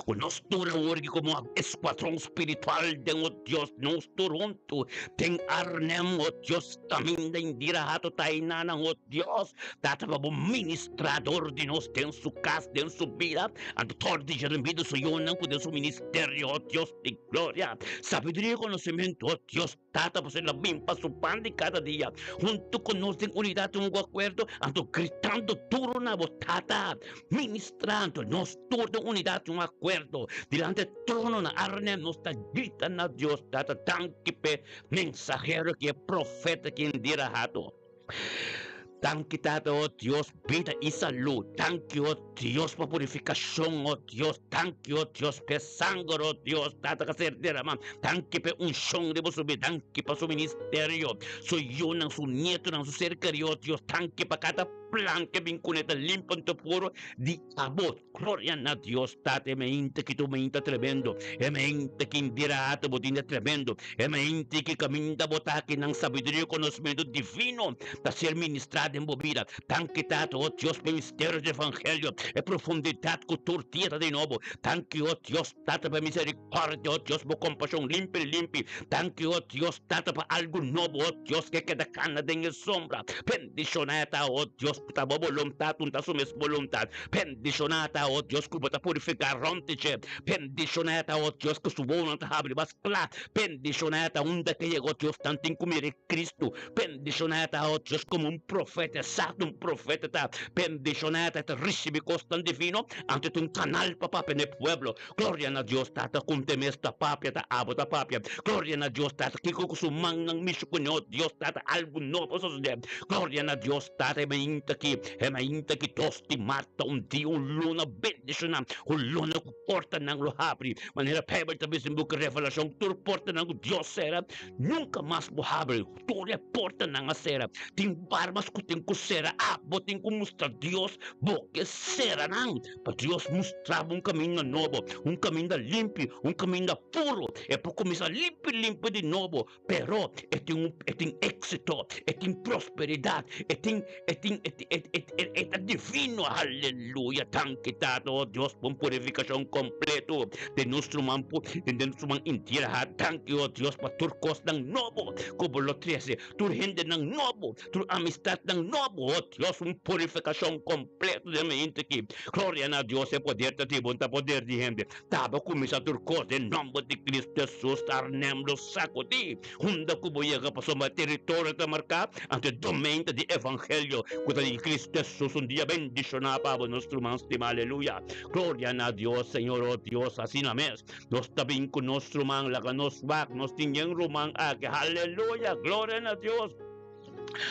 Ku nos tur awor aki komo eskuadron spiritual den o Dios, nos tur huntu den Arnhem, o Dios, kaminda Indira Hato ta einanan, o Dios, Tata pa bo ministrá dor di nos den su kas, den su bida, anto tor di Jeremia su yunan ku den su ministerio, o Dios di gloria, sabiduria i konosementu, o Dios. Tata pasobra el a bin pa su pan di kada dia huntu ku nos den unidat i un akuerdo, anto gritando duru na bo, Tata, ministra anto nos tur den unidat i un akuerdo dilanti e trono na Arnhem. Nos ta grita na Dios, Tata, danki p'e mensahero ki e profeta ki Indira Hato. Danki Tata, o Dios, bida i salú. Danki, o Dios, pa purifikashon, o Dios. Danki, o Dios, p'e sanger, o Dios, Tata, ku a ser deramá. Danki p'e unshon riba su bida. Danki pa su ministerio, su yunan, su nietonan, su ser kerí, o Dios. Danki pa kada plan ku e bin kuné ta limpi anto puru di abo. Gloria na Dios Tata, e mente ki tu mente tremendo, e mente ki indira ata bo tin ta tremendo, e mente ki kaminda bo ta aki nan sabiduria i konosmentu divino ta ser ministrá den bo bida. Danki Tata, o Dios, pa e misterio di evangelio, e profundidat ku tur dia ta di nobo. Danki, o Dios Tata, pa e miserikòrdia, o Dios, bo kompashon limpi limpi. Danki, o Dios Tata, pa algu nobo, o Dios, ke keda kana den e sombra. Bendishoná ta, o Dios, ku ta bo boluntat, un ta su mes boluntat. Bendishoná ta, o Dios, ku bo ta purifiká rònt di dje. Bendishoná ta, o Dios, ku su wowonan ta habri mas kla. Bendishoná ta unda ke yega, o Dios, nan tin ku mira e Kristu. Bendishoná ta, o Dios, komo un profeta, esakto un profeta ta. Bendishoná ta, e ta risibí kosnan divino, anto e ta un kanal pa papia na e pueblo. Gloria na Dios Tata ku te mes ta papia ta abo ta papia. Gloria na Dios Tata kiko ku su mannan mishi kuné o Dios Tata algu nobo a sosodé. Gloria na Dios Tata e mainta aki e mainta aki dos di mart ta un dia un luna bendishoná un luna ku portanan lo habri manera Bijbel ta bisa den buki Revelashon tur portanan ku Dios sera nunka mas bo habri tur e portanan a sera tin barbas ku tin ku sera abo tin ku mustra Dios bo ke sera nan. Pa Dios mustra bo un kaminda nobo, un kaminda limpi, un kaminda puro. E por kuminsá limpi limpi di nobo, pero e tin un e tin éksito, e tin prosperidat, e tin e tin e e e e ta divino. Aleluya! Danki Tata, o Dios, pa un purifikashon kompleto den nos ruman den nos ruman intera. Danki, o Dios, pa tur kosnan nobo ku bo lo trese, tur hendenan nobo. Tur amistatnan nobo, oh Dios, un purifikashon kompleto den mi hende aki. Gloria na Dios, e poder ta di bo, no ta poder di hende. Ta bo kuminsá tur kos den nòmber di Kristu Hesus, ta arnem lo sakudí. Hunda ku bo yega pasobra e teritorio ta marká, anto e domein ta di evangelio ku ta di Kristu Hesus. Un dia bendishoná pa bo, nos ruman stimá. Aleluya! Gloria na Dios, Señor, oh Dios, asina mes. Nos ta bin ku nos ruman, laga nos wak, nos tin yen ruman aki. Aleluya! Gloria na Dios!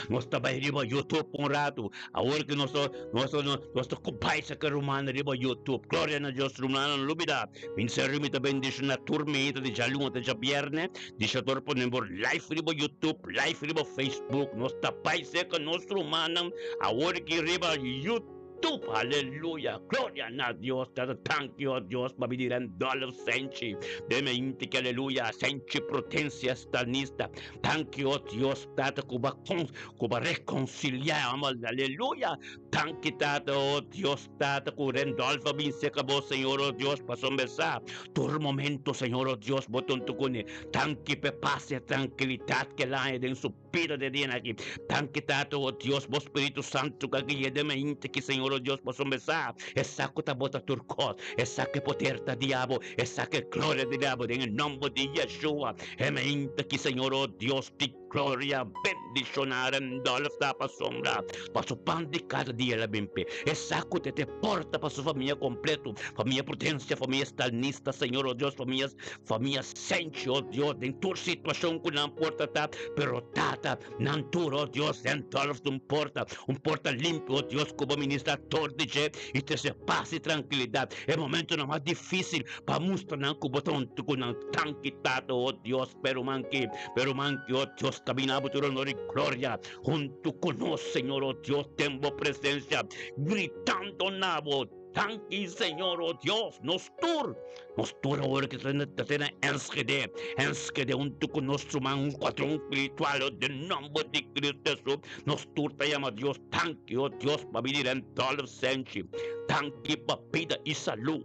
Nos ta bai riba YouTube un ratu. Awor ku nos ta nos ta nos ta kubaisa ku e rumannan riba YouTube. Gloria na Dios, rumannan, no lubida. Ministerio mi ta bendishoná tur meinta di djaluna te djabièrnè. Dishador pone bo live riba YouTube, live riba Facebook. Nos ta bai serka nos rumannan awor ki riba YouTube. Aleluya! Gloria na Dios! Tata danki o Dios pa bini Randolph Senchi den mente ki aleluya Senchi Prudencia Stanista danki o Dios Tata ku bo a ku bo a rekonsilia amo aleluya danki Tata o Dios Tata ku Randolph a bin seka bo Señor o Dios pasobra mi sa tur momento Señor o Dios bo ta huntu kune danki pa e pas i e trankilidat ke el a haña den su Bida de dia aki. Danki Tata, o Dios, bo Spiritu Santu ku a guia den mainta ki, Señor, o Dios, pasobra sa, e sa ku ta bota tur kos, e sa ku e poder ta di abo, e sa ku e gloria ta di abo, den e nomber di Yeshua, e mainta ki, Señor, o Dios di gloria, bendishoná Randolph ta pasobra pa su pan di kada dia el a bin p'e, e sa ku ta e porta pa su famia kompleto, famia Prudencia, famia Stalnista, Señor, o Dios, famia Famia senchi, oh Dios, den tur situacion cu nan por ta ta, pero Tata, nan tur, oh Dios, den tolf un porta, un porta limpi, oh Dios, cu bo ministra tur di dje y trece paz y trankilidad. E momentonan mas dificil pa mustra nan cu bo ta hunto cu nan. Danki, Tata, oh Dios, pero manki, pero manki, oh Dios, camina bo tur honor y gloria hunto cu nos, Señor, oh Dios, den bo presencia, gritando na bo. Danki Señor, oh Dios, nos tur, nos tur awor ki ta ta na Enschede, Enschede huntu ku nos ruman un kuadron spiritual, oh, den nomber di Cristo Hesus, nos tur ta yama Dios danki, oh Dios, pa bini den Dolf Senchi, danki pa bida i salú.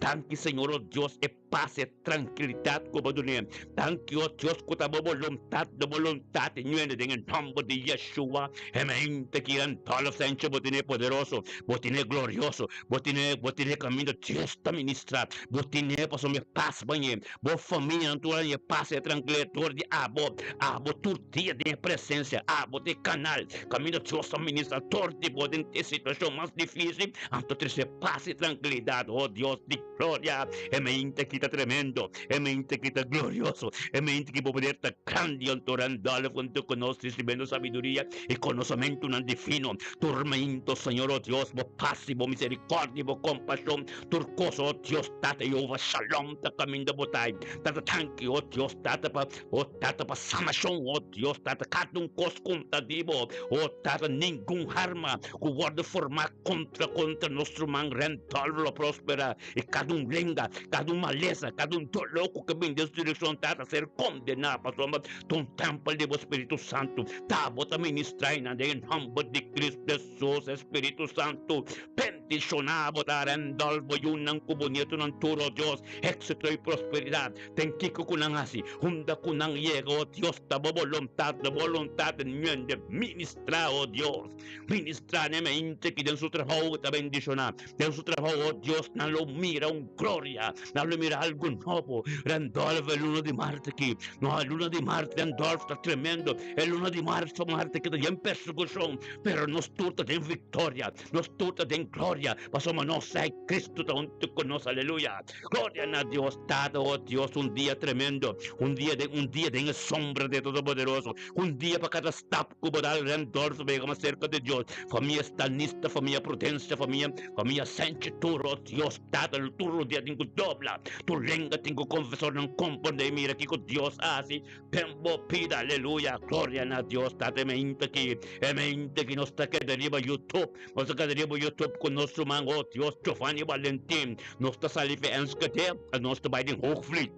Danki Señor o Dios e pas e trankilidat ku bo dun'é. Danki o Dios ku ta bo boluntat, bo boluntat e ñuende den e nòmber di Yeshua. E mente ki nan tòlf senchi bo tene poderoso, bo tene glorioso, bo tene bo tene kaminda Dios ta ministrá, bo tene pasobra e pas bañ'é, bo famianan tur a haña pas e trankilidat dor di abo, abo tur dia den e presensia, abo ta e kanal kaminda Dios ta ministrá dor di bo den e situashon mas difísil, anto trese pas i trankilidat, o Dios di gloria, e mente aki ta tremendo, e mente aki ta glorioso, e mente aki bo poder ta grandi, anto Randolph hunto ku nos risibiendo sabiduria i konosementunan divino, tur meinto, Señor, o Dios, bo pas i bo misericordia i bo kompashon, tur kos, o Dios, Tata Jehovah, shalom ta kaminda bo ta. Tata, tanki, o Dios, Tata, pa, o Tata, pa sanashon, o Dios, Tata, kada un kos konta di bo, o Tata, ningun harma ku wòrdu formá kontra kontra nos ruman Randolph lo prosperá, i kada un lenga, kada un malesa, kada un doló ku ke bin den su direkshon, Tata, ser kondená, pasobra ta un tèmpel di bo Spiritu Santu, ta bo ta ministrá einan den e nòmber di Kristu Hesus, e Spiritu Santu bendishoná bo ta Randolph, bo yunan ku bo nietunan tur, o Dios, éksito i prosperidat den kiko ku nan hasi, unda ku nan yega, o Dios, ta bo boluntat, bo boluntat ñuende ministrá, o Dios. Ministrá n'e mente ki den su trabou ta bendishoná. Den su trabou, o Dios, nan lo mira un gloria, nan lo mira algu nobo. Randolph, e luna di mart aki, no, e luna di mart, Randolph, ta tremendo. E luna di marzo, mart aki ta yen persekushon, pero nos tur ta den viktoria, nos tur ta den gloria, pasobra nos sa e Cristo ta huntu ku nos. Aleluya! Gloria na Dios Tata, o Dios, un dia tremendo, un dia den, un dia den e sombra di e Todopoderoso, un dia pa kada stap ku bo dal Randolph pa yega mas serka di Dios. Famia Stanista, famia Prudencia, famia, famia Sánchez, tur, o Dios Tata, tur lo dia tin ku dobla, tur lenga tin ku konfesá ora nan komprendé i mira kiko Dios a hasi den bo bida. Aleluya! Gloria na Dios Tata. E mente aki, e mente aki nos ta keda riba YouTube, nos ta keda riba YouTube ku nos ruman, o Dios, Giovanni Valentin. Nos ta sali fi Enschede, nos ta bai den Hoogvliet.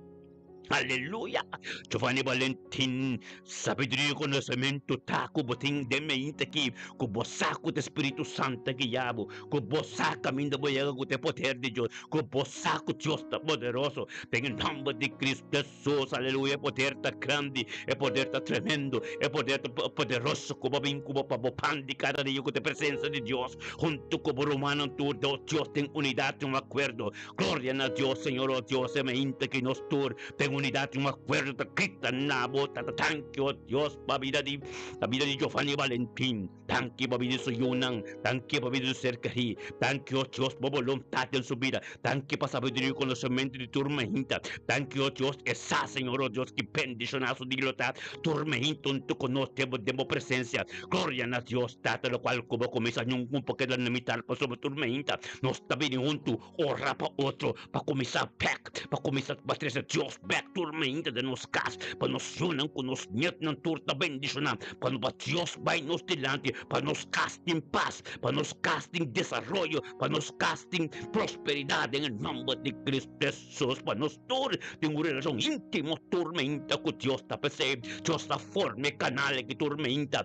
Aleluya! Giovanni Valentin, sabiduria i konosementu ta ku bo tin den mente aki, ku bo sa ku ta Spiritu Santu ta guia bo, ku bo sa kaminda bo yega ku ta e poder di Dios, ku bo sa ku Dios ta poderoso. Den e nòmber di Kristu Hesus, aleluya, e poder ta grandi, e poder ta tremendo, e poder ta poderoso ku bo bin ku bo pa bo pan di kada dia ku ta e presensia di Dios huntu ku bo rumannan tur. Dios den unidat, den un akuerdo. Gloria na Dios, Señor, oh Dios, e mainta ki nos tur den unidad y un acuerdo ta grita na bo, Tata, danki, oh Dios, pa bida di, pa bida di Giovanni Valentin, danki pa bida di su yunan, danki pa bida di su ser kerí, danki, oh Dios, pa bo boluntad den su bida, danki pa sabiduria y conocemento di tur mainta, danki, oh Dios, e sa, Señor, oh Dios, ki bendiciona su dia lo ta tur mainta hunto cu nos den bo, den bo presencia. Gloria na Dios, Tata, locual cu bo cuminsa nunca por keda na mitar pasobra tur mainta nos ta bini huntu ora pa otro pa kuminsá bèk, pa kuminsá pa trese Dios bèk tur mainta den nos kas, pa nos yunan ku nos ñetnan tur ta bendishoná, pa no pa Dios bai nos dilanti, pa nos kas tin pas, pa nos kas tin desaroyo, pa nos kas tin prosperidat den e nòmber di Cristo Hesus, pa nos tur tin un relashon íntimo tur mainta ku Dios. Ta p'esei Dios ta forma e kanal aki tur mainta.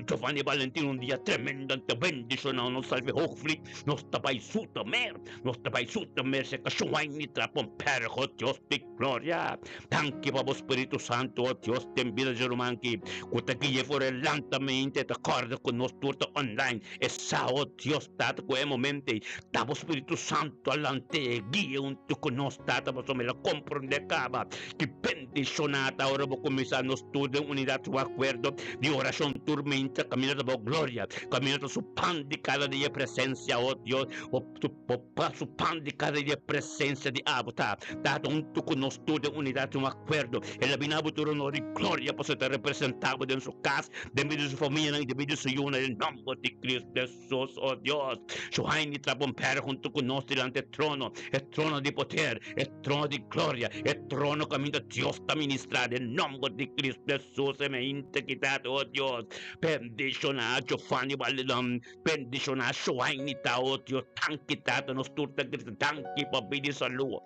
Giovanni Valentin un dia tremendo ta bendishoná nos salve Hoogvliet. Nos ta bai Zoetermeer, nos ta bai Zoetermeer, serka Shuaini Traponperg, o Dios di gloria. Danki pa bo Spiritu Santu, o Dios, den bida di ruman aki, ku ta guia for e lantamente, ta kòrda ku nos tur ta online. E sa, o Dios Tata, ku e momento ei ta bo Spiritu Santu a lant'é e guia huntu ku nos, Tata, pasobra el a komprondé kaba ki bendishoná ta ora bo kuminsá nos tur den unidat su akuerdo di orashon tur minta kaminda ta bo gloria, kaminda ta su pan di kada dia presensia, o Dios, bo su pan di kada dia presensia di abo ta, Tata, huntu ku nos tur den unidat su akuerdo. El a bini abo tur honor i gloria pasobra e ta representá bo den su kas, den medio di su famianan i den medio di su yunan, den nòmber di Kristu Hesus, o Dios. Su haini tra bon pèr huntu ku nos dilanti e trono, e trono di poder, e trono di gloria, e trono kaminda Dios ta ministrá, den nòmber di Kristu Hesus, e mente kitá, o Dios. Bendishoná Giovanni Valledon, bendishoná Shoaini ta, o Dios, danki Tata, nos tur ta grita danki pa bida i salú.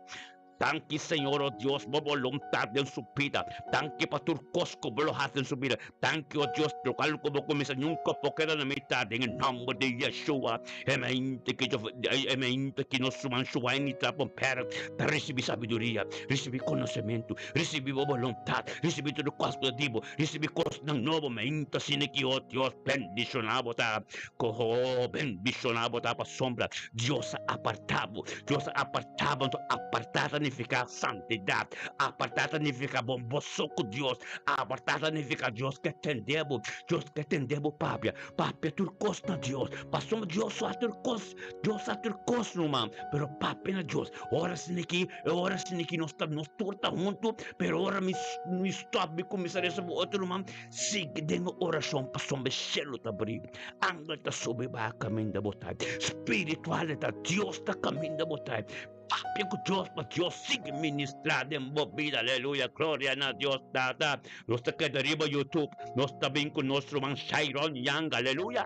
Danki Señor o Dios bo boluntat den su bida. Danki pa tur kos ku bo lo hasi den su bida. Danki o Dios lokual ku bo kuminsá nunka por keda na mitad den e nòmber di Yeshua. E mente ki e mente ki nos ruman Shuaini ta pon pèrdè ta risibí sabiduria, risibí konosementu, risibí bo boluntat, risibí tur kos ku ta di bo, risibí kosnan nobo. Mente asina ki o Dios bendishoná bo ta. Koho bendishoná bo ta pasobra Dios a apartá bo. Dios a apartá bo, anto apartá ta nifiká santidat, apartá ta nifiká bo bo so ku Dios, apartá ta nifiká Dios ke tende bo, Dios ke tende bo papia, papia tur kos na Dios, pasobra Dios sa tur kos, Dios sa tur kos ruman, pero papia na Dios, ora asin'aki, e ora asin'aki nos ta nos tur ta huntu, pero ora mi mi stòp mi kuminsá resa ku otro ruman, Sigui den e orashon pasobra e shelu ta bri, angel ta subi baha kaminda bo ta, spiritual ta Dios ta kaminda bo ta. Papia ku Dios pa Dios sigui ministra den bo bida, aleluya, gloria na Dios Tata. Nos ta keda riba YouTube, nos ta bin ku nos ruman Shairon Yang, aleluya.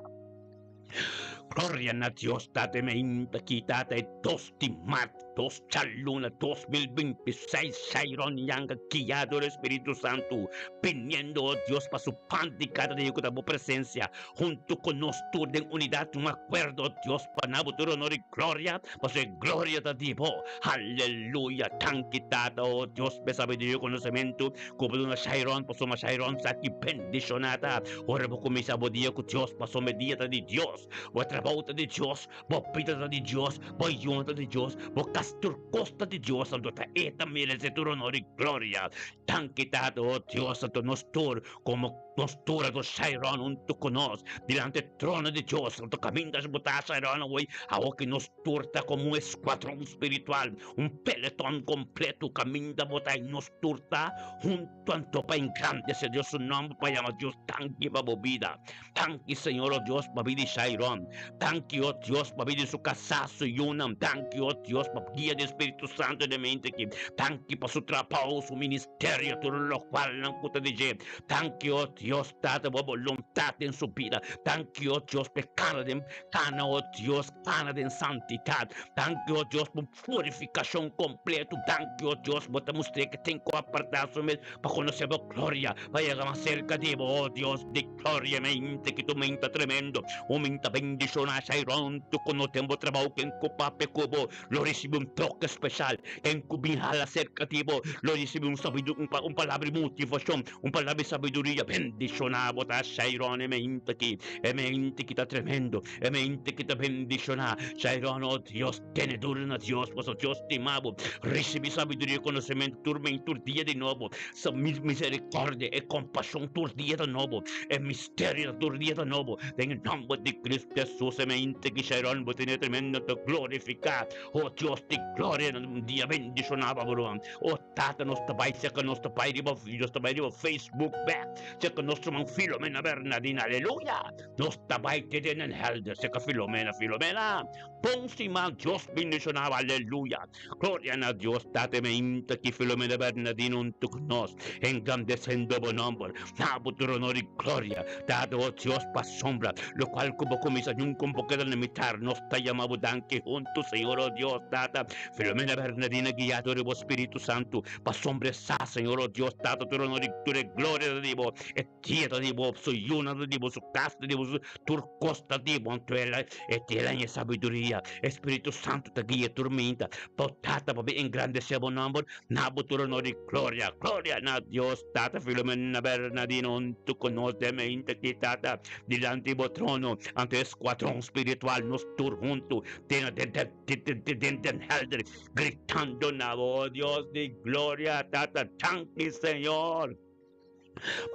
Gloria na Dios Tata meinta ki Tata e dos di mart dos djaluna 2026 Shairon Yanga guia dor e Spiritu Santu biniendo oh Dios pa su pan di kada dia ku ta bo presensia huntu ku nos tur den unidat un akuerdo oh Dios pa na bo tur honor i gloria pasobra e gloria ta di bo Aleluya danki Tata oh Dios pa e sabiduria i konosementu Ku bo duna Shairon pasobra Shairon sa ki bendishoná ta. Ora bo kuminsá bo dia ku Dios pasobra e dia ta di Dios. Bo trabou ta di Dios, bo bida ta di Dios, bo yunan ta di Dios, bo kas tur kos ta di Dios, anto ta E ta meresé tur honor i gloria. Danki Tata, o Dios, anto nos tur komo nos tur anto Shairon huntu ku nos dilanti e trono di Dios. Anto kaminda bo ta Shairon awor, awor ki nos tur ta komo un eskuadron spiritual, un peleton kompleto kaminda bo ta i nos tur ta huntu anto pa engrandesé Dios su nòmber, pa yama Dios danki pa bo bida. Danki Señor o Dios pa bida di Shairon. Danki o Dios pa bida di su kasá, su yunan. Danki o Dios pa guia di Spiritu Santu den mente aki. Danki pa su trabou, su ministerio, tur lokualnan ku ta di dje. Danki o Dios Tata bo boluntat den su bida. Danki o Dios pa e kana den kana o Dios kana den santidat. Danki o Dios pa un purifikashon kompleto. Danki o Dios bo ta mustr'é ke tin ku apartá su mes pa konosé bo gloria, pa yega mas serka di bo o Dios di gloria. Mente ki tu menta tremendo, un menta bendishoná shai rònt ku no ten bo trabou ken ku papia ku bo lo risibí un toke speshal. Ken ku bin hala serka di bo lo risibí un sabidu un palabra di motivashon, un palabra di sabiduria. Bendishoná bo ta Shairon e mente ki, e mente ki ta tremendo, e mente ki ta bendishoná. Shairon, o Dios, tene duru na Dios, pasobra Dios stima bo. Risibí sabiduria i konosementu tur men tur dia di nobo. Su misericordia e kompashon tur dia ta nobo. E misterio ta tur dia ta nobo. Den e nòmber di Cristo Hesus e mente ki Shairon bo tene tremendo ta glorifiká. O Dios di gloria, na un dia bendishoná pa bo ruman. O Tata, nos ta bai serka nos ta bai riba nos ta bai riba Facebook bek serka nos ruman Filomena Bernardina. Aleluya! Nos ta bai te den Den Helder serka Filomena. Filomena, bon siman, Dios bendishoná bo. Aleluya! Gloria na Dios Tata mainta ki Filomena Bernardina huntu ku nos, engrandesendo bo nomber. Na bo tur honor i gloria, Tata, o Dios, pasobra lokual ku bo kuminsá nunka un por keda na mitar. Nos ta yama bo danki huntu, Señor, o Dios Tata. Filomena Bernardina guiá dor di bo Spiritu Santu, pasobra e sa, Señor, o Dios Tata, tur honor i tur e gloria ta di bo. E dia ta di bo, su yunan ta di bo, su kas ta di bo, su tur kos ta di bo. Anto el e tela e sabiduria, e Spiritu Santu ta guia tur minta. Bo Tata pa bin engrandesé bo nòmber, na bo tur honor i gloria. Gloria na Dios Tata. Filomena Bernardino huntu ku nos den minta aki, Tata, dilanti bo trono. Anto e skuadron spiritual, nos tur huntu, den den den helder, gritando na bo, Dios di gloria, Tata. Danki, Señor.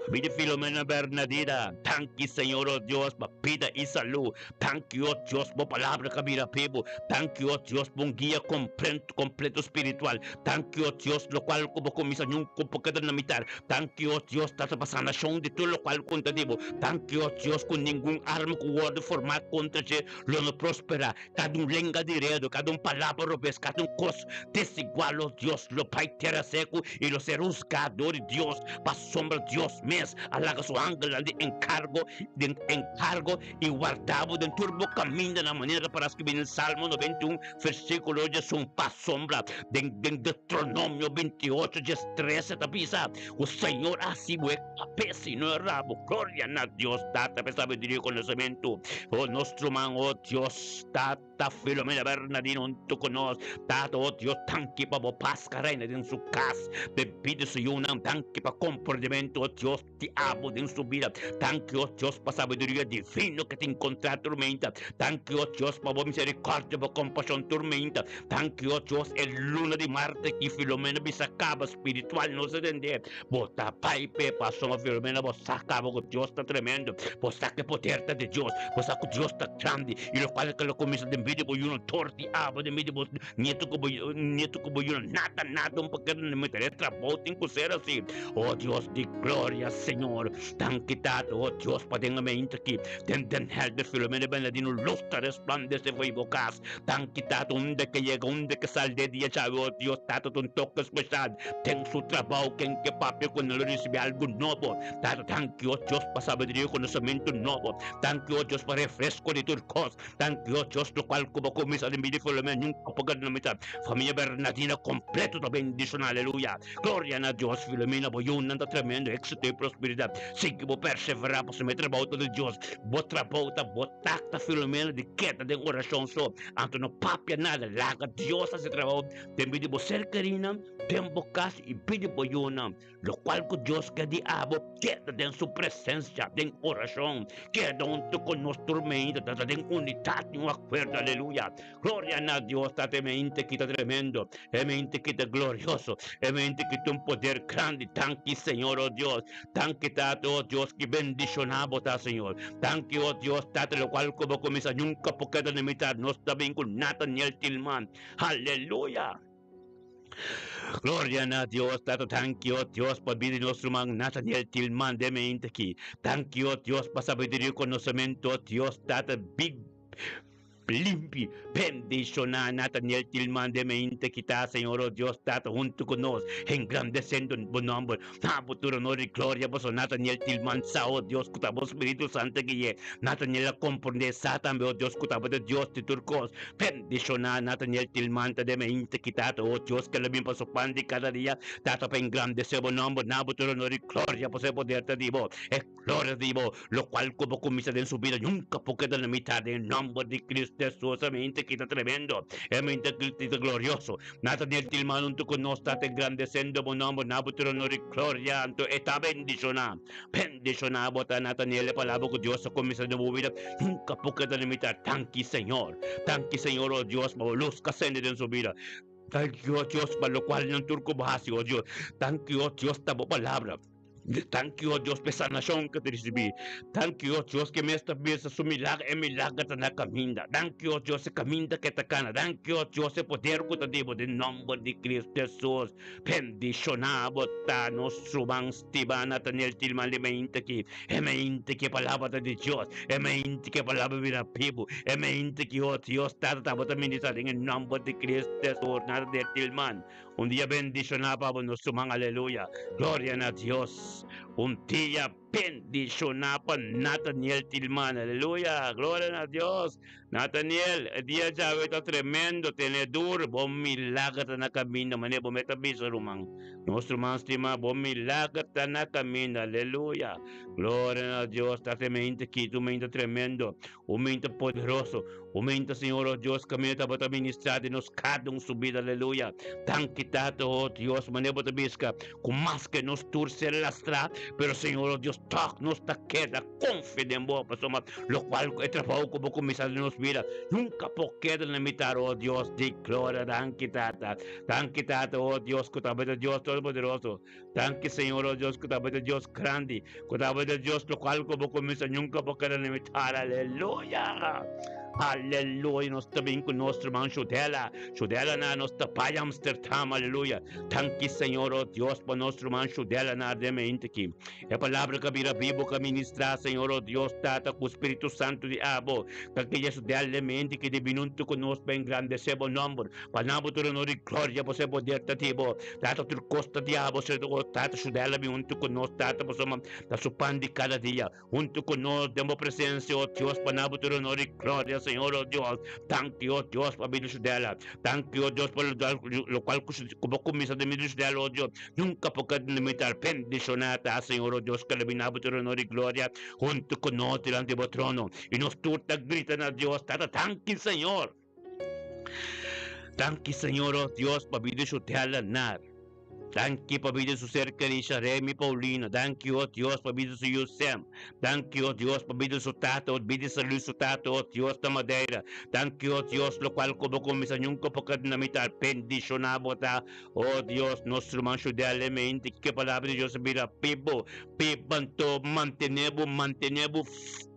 Pida Filomena Bernadina, danki Señor o Dios pa bida i salú. Danki o Dios bo palabra ka bira bibu. Danki o Dios pa un guia kompleto spiritual. Danki o Dios lokual ku bo kuminsá nunka bo keda na mitar. Danki o Dios tata pa sanashon di tur lokual ku ta di bo. Danki o Dios ku ningun arma ku wòrdu formá kontra dje lo no prosperá. Kada un lenga di redu, kada un palabra robes, kada un kos desigual, o Dios, lo bai tera seku i lo ser husgá dor di Dios. Pasobra Dios. Dios mes a laga su angelnan di enkargo den enkargo i warda bo den tur bo kamindanan, manera ta para skibí den Salmo 91, versíkulo 11, pasobra den den Deuteronomio 28, 13 ta bisa ku Señor a hasi bo e kabes i no e rabo. Gloria na Dios Tata pa e sabiduria i konosementu. O nos ruman, o Dios Tata. Ta Filomena Bernardino huntu ku nos. Tata, o Dios, danki pa bo pas ka reina den su kas. Bebida su yunan, danki pa komprendimentu, o Dios, di abo den su bida. Danki, o Dios, pa sabiduria divino ke tin kontra turmenta. Danki, o Dios, pa bo miserikòrdia, bo kompashon turmenta. Danki, o Dios, e luna di marte ki Filomena bisa kaba spiritual nos a tende. Bo ta bai p'e pasobra Filomena bo sa kaba ku Dios ta tremendo, bo sa ku e poder ta di Dios, bo sa ku Dios ta grandi i lokual ke lo kuminsá den bida di bo yunan tor di abo den bida di bo nieto ku bo nieto ku bo yunan nada nada un por keda na mitad e trabou tin ku ser asi. O Dios di gloria Señor danki Tata o Dios pa den ambiente aki den Den Helder Filomena Bernardino lus ta resplandece for bo kas danki Tata unda ke yega unda ke sal de dia djawe o Dios Tata ta un toke special Den su trabou, ken ke papia ku nan lo risibí algu nobo. Tata, danki, o Dios, pa sabiduria i konosementu nobo. Danki, o Dios, pa refresko di tur kos. Danki, o Dios, lokual ku bo kuminsá den bida di Filomena nunka por keda na mitad. Famia Bernardina kompleto ta bendishoná. Aleluya! Gloria na Dios! Filomena, bo yunan ta tremendo éksito i prosperidat. Sigui bo perseverá pasobra e trabou ta di Dios. Bo trabou ta bo takta, Filomena, di keda den orashon so. Anto no papia nada. Laga Dios hasi e trabou. Den bida di bo ser kerinan, den bo kas i bida di bo yunan. Lokual ku Dios ke di abo, keda den su presensia, den orashon. Keda huntu ku nos tur meinte, ta den unidat i un akuerdo. Aleluya! Gloria na Dios! Tata, e meinte ki ta tremendo, e meinte ki ta glorioso, e meinte ki tin un poder grandi. Danki, Señor, o Dios. Danki, Tata, o Dios, ki bendishoná bo ta, Señor. Danki, o Dios, Tata, lokual ku bo kuminsá nunka por keda na mitat. Nos ta bin ku Nathaniel Tilman. Aleluya! Gloria na Dios, Tata, danki, o Dios, pa bida di nos ruman Nathaniel Tilman den mente aki. Danki, o Dios, pa sabiduria i konosementu, o Dios, Tata, big limpi. Bendishoná Nathaniel Tilman den mente aki ta, Señor, o Dios, Tata, huntu ku nos, engrandesendo bo nomber. Na bo tur honor i gloria, pasobra Nathaniel Tilman sa, o Dios, ku ta bo Spiritu Santu gui'é. Nathaniel a komprondé sa tambe, o Dios, ku ta bo ta Dios di tur kos. Bendishoná Nathaniel Tilman ta den mente ki Tata, o Dios, ke lo bin pa su pan di kada dia, Tata, pa engrandesé bo nòmber. Na bo tur honor i gloria, pasobra e poder ta di bo, e gloria ta di bo, lokual ku bo kuminsá den su bida nunka por keda na mitat, den e nòmber di Cristo Hesus. E mente ki ta tremendo, e mente ki ta glorioso. Nathaniel Tilman huntu ku nos ta engrandesendo bo nòmber, na bo tur honor i gloria, anto e ta bendishoná. Bendishoná bo ta, Nathaniel, e palabra ku Dios a kuminsá den bo bida nunka por keda limitá. Danki, Señor. Danki, Señor, o Dios, pa bo lus ka sende den su bida. Danki, o Dios, pa lokual nan tur ku bo hasi, o Dios. Danki, o Dios, ta bo palabra. Danki, o Dios, pa e sanashon ku ta risibí. Danki, o Dios, ku e mes ta bisa su milager, e milager ta na kaminda. Danki, o Dios, e kaminda ku e ta kana. Danki, o Dios, e poder ku ta di bo den nòmber di Kristu Hesus. Bendishoná bo ta nos ruman stimá Nathaniel Tilman di mente aki. E mente ku e palabra ta di Dios. E mente ku e palabra bira bibu. E mente ku, o Dios, Tata tabata ministrá den e nòmber di Kristu Hesus. Nathaniel Tilman. Un dia bendishoná pa bo nos ruman aleluya gloria na Dios un dia bendishoná pa Nathaniel Tilman aleluya gloria na Dios Nathaniel e dia djawe ta tremendo tene duro bo milager ta na kaminda manera bo mester bisa ruman nos ruman stima bo milager ta na kaminda aleluya gloria na Dios ta mente ki tu mente tremendo Un mente poderoso, un mente Señor, oh Dios, caminda tabata ministra den nos cada un su bida, aleluya. Danki Tata, oh Dios, manera bo ta bisca, cu maske nos tur ser lastra, pero Señor, oh Dios, toch nos ta keda confia den bo, pasobra locual cu e trabao cu bo cuminsa den nos bida nunca por keda na mitar, oh Dios di gloria. Danki Tata, danki Tata, oh Dios, cu tabata Dios Todopoderoso. Danki Señor, oh Dios, ku tabata Dios grandi, ku tabata Dios lokual ku bo kuminsá nunka bo keda limitar. Aleluya! Aleluya, nos ta bin ku nos ruman Shudela. Shudela na nos ta bai Amsterdam, aleluya. Danki Señor, oh Dios, pa nos ruman Shudela na den mente aki. E palabra ka bira bibo ka ministrá, Señor, oh Dios, Tata, ku Spiritu Santu di abo, ka killa Shudela den mente aki di bin huntu ku nos pa engrandesé bo nòmber, pa nan bo tur honor i gloria, pasobra e poder ta di bo. Tata, tur kos ta di abo, Señor, oh Tata, Shudela bin huntu ku nos, Tata, pasobra ta su pan di kada dia. Huntu ku nos den bo presensia, o Dios, pa na bo tur honor i gloria, Señor, o Dios. Danki, o Dios, pa bida Shudela. Danki, o Dios, pa lokual ku bo kuminsá den bida Shudela, o Dios. Nunka por keda limitar. Bendishoná ta, Señor, o Dios, ku lo bini na bo tur honor i gloria huntu ku nos dilanti bo trono. I nos tur ta grita na Dios, Tata, danki, Señor. Danki, Señor, o Dios, pa bida Shudela nar. Danki pa bida su ser kerí Sharemi Paulina. Danki, o Dios, pa bida su yu Sem. Danki, o Dios, pa bida su tata, o bida salú su tata, o Dios na Madeira. Danki, o Dios, lokual ku bo kuminsá nunka por keda na mitar. Bendishoná bo ta, o Dios, nos ruman Shudel mente. Ke palabra di Dios a bira pibo, piba anto mantené bo, mantené bo.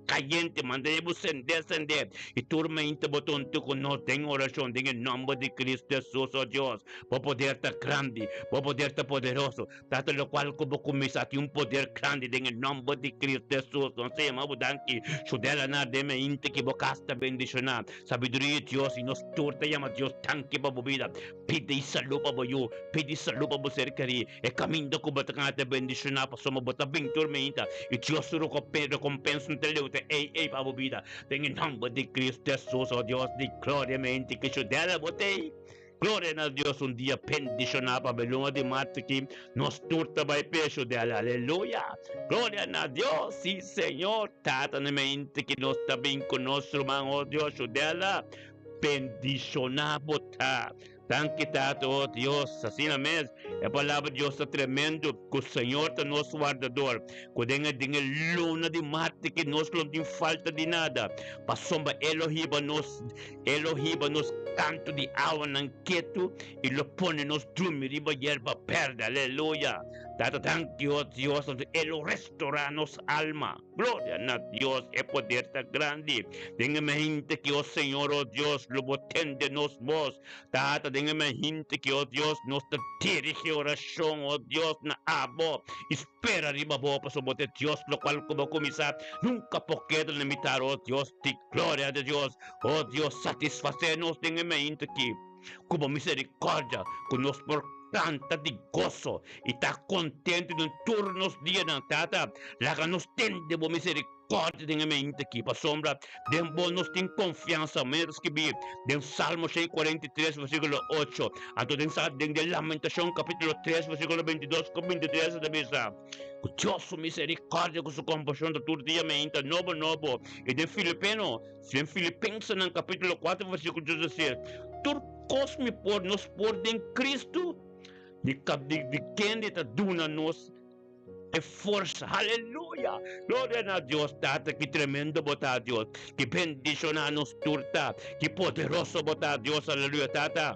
Kayente, mantené bo sendé, sendé, i tur mente bo ta huntu ku nos den orashon den e nòmber di Kristu Hesus. O Dios, bo poder ta grandi, bo poder ta poderoso. Tata, lokual ku bo kuminsá tin un poder grandi den e nòmber di Kristu Hesus. Nos ta yama bo danki. Shudel a na den mente ki bo kas ta bendishoná. Sabiduria di Dios, i nos tur ta yama Dios danki pa bo bida. Pidi salú pa bo yu, pidi salú pa bo ser kerí. E kaminda ku bo ta gana ta bendishoná pasobra bo ta bin tur meinta, i Dios su rekompensa no ta leu ta ei ei pa bo bida. Den e nòmber di Kristu Hesus, o Dios di gloria, meinta ki shudela bo t'ei. Gloria na Dios, un dia bendishoná pa bo luna di mart aki, nos tur ta bai p'e shudela. Aleluya! Gloria na Dios! Sí, Señor. Tata na meinta ki nos ta bin ku nos ruman, o Dios, shudela. Bendishoná bo ta. Danki Tata, oh Dios. Asina mes, e palabra di Dios ta tremendo, ku Señor ta nos wardador, ku den e den e luna di marte ki nos lo no tin falta di nada, pasobra E lo hiba nos, E lo hiba nos kantu di awanan ketu i lo pone nos drumi riba yerba berde. Aleluya! Tata, danki, oh Dios, E lo restorá nos alma. Gloria na Dios, e poder ta grandi. Den e mente ki, o Señor, o Dios, lo bo tende nos bos. Tata, den e mente ki, o Dios, nos ta dirigi orashon, o Dios, na abo i spera riba bo, pasobra bo ta e Dios lokual ku bo kuminsá nunka por keda na mitar, o Dios di gloria di Dios. O Dios, satisfasé nos den e mente ki ku bo miserikordia, ku nos por kanta di goso i ta kontentu den tur nos dianan. Tata, laga nos tende bo miserikòrdia den e mente aki, pasobra den bo nos tin konfiansa. Manera ta skibí den Salmo 143, versíkulo 8. Anto den den den Lamentashon kapítulo 3, versíkulo 22 ku 23 ta bisa ku Dios su miserikòrdia ku su kompashon ta tur dia meinta nobo nobo. I den Filipeno, den Filipensenan kapítulo 4, versíkulo 16, tur kos mi por, nos por den Kristu di di kende ta duna nos e forsa. Aleluya! Gloria na Dios Tata, ki tremendo bo ta Dios, ki bendishoná nos tur ta, ki poderoso bo ta Dios, aleluya Tata.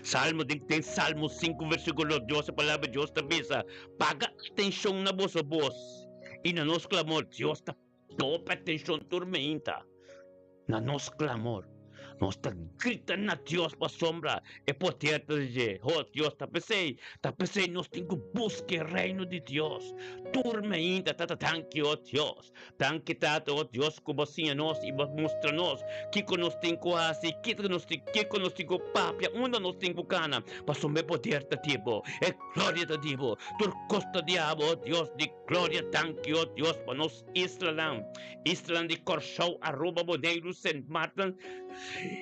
Salmo den den Salmo 5 versíkulo 2 e palabra di Dios ta bisa, Paga atenshon na boso bos i na nos klamor. Dios ta Topa atenshon tur meinta na nos klamor. Nos ta grita na Dios pasobra e poder ta di dje. Oh Dios, ta p'esei, ta p'esei nos tin ku buska e Reino di Dios tur meinta. Tata, danki, oh Dios. Danki, Tata, oh Dios, ku bo siña nos i bo mustra nos kiko nos tin ku hasi, kiko nos tin, kiko nos tin ku papia, unda nos tin ku kana, pasobra e poder ta di bo, e gloria ta di bo, tur kos ta di abo, oh Dios di gloria. Danki, oh Dios, pa nos Islanan, islanan di Kòrsou, Aruba, Boneiru, Sint Maarten,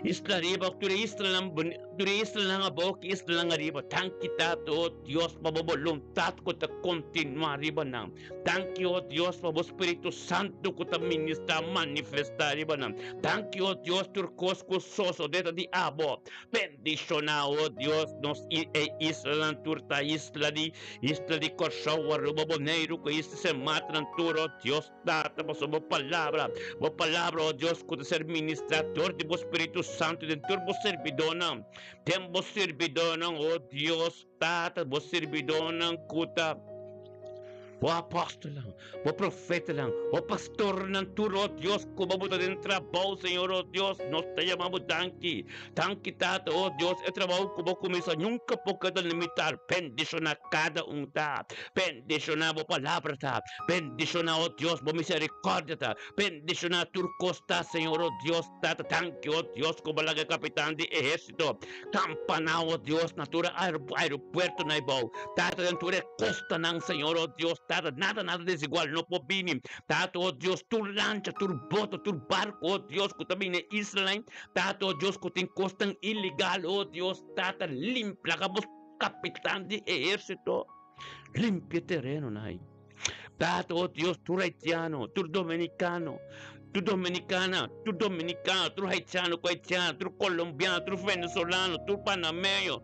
isla riba, tur e islanan, tur e islanan abou ku islanan ariba. Danki Tata, o Dios, pa bo boluntat ku ta kontinuá riba nan. Danki, o Dios, pa bo Spiritu Santu ku ta ministrá, manifestá riba nan. Danki, o Dios, tur kos ku sosodé ta di abo. Bendishoná, o Dios, nos i e islanan tur ta isla di isla di Kòrsou, Aruba, Boneiru ku isla Sint Maarten tur, o Dios Tata, pasobra bo palabra, bo palabra, o Dios, ku ta ser ministrá dor di bo Spiritu Santu den tur bo sirbidónan, den bo sirbidónan, o Dios Tata, bo sirbidónan ku ta. Bo apòstelnan, bo profetanan, bo pastornan tur, o Dios, ku bo ta den trabou, Señor, o Dios, nos ta yama bo danki. Danki, Tata, o Dios, e trabou ku bo kuminsá nunka por keda limitá. Bendishoná kada un ta. Bendishoná bo palabra ta. Bendishoná, o Dios, bo miserikòrdia ta. Bendishoná tur kos ta, Señor, o Dios, Tata. Danki, o Dios, ku bo laga e kapitan di ehérsito kampaná, o Dios, na tur e aeropuerto na ebou. Tata, den tur e kostanan, Señor, o Dios, Tata, nada, nada desigual no por bini. Tata, o Dios, tur lancha, tur boto, tur barko, o Dios, ku ta bini e islanan, Tata, o Dios, ku tin kosnan ilegal, o Dios, Tata, limpia, laga bo kapitan di ehérsito limpia e terenonan ei. Tata, o Dios, tur haitiano, tur dominikano, tur dominikana, tur dominikano, tur haitiano ku haitiana, tur kolombiano, tur venezolano, tur panameño,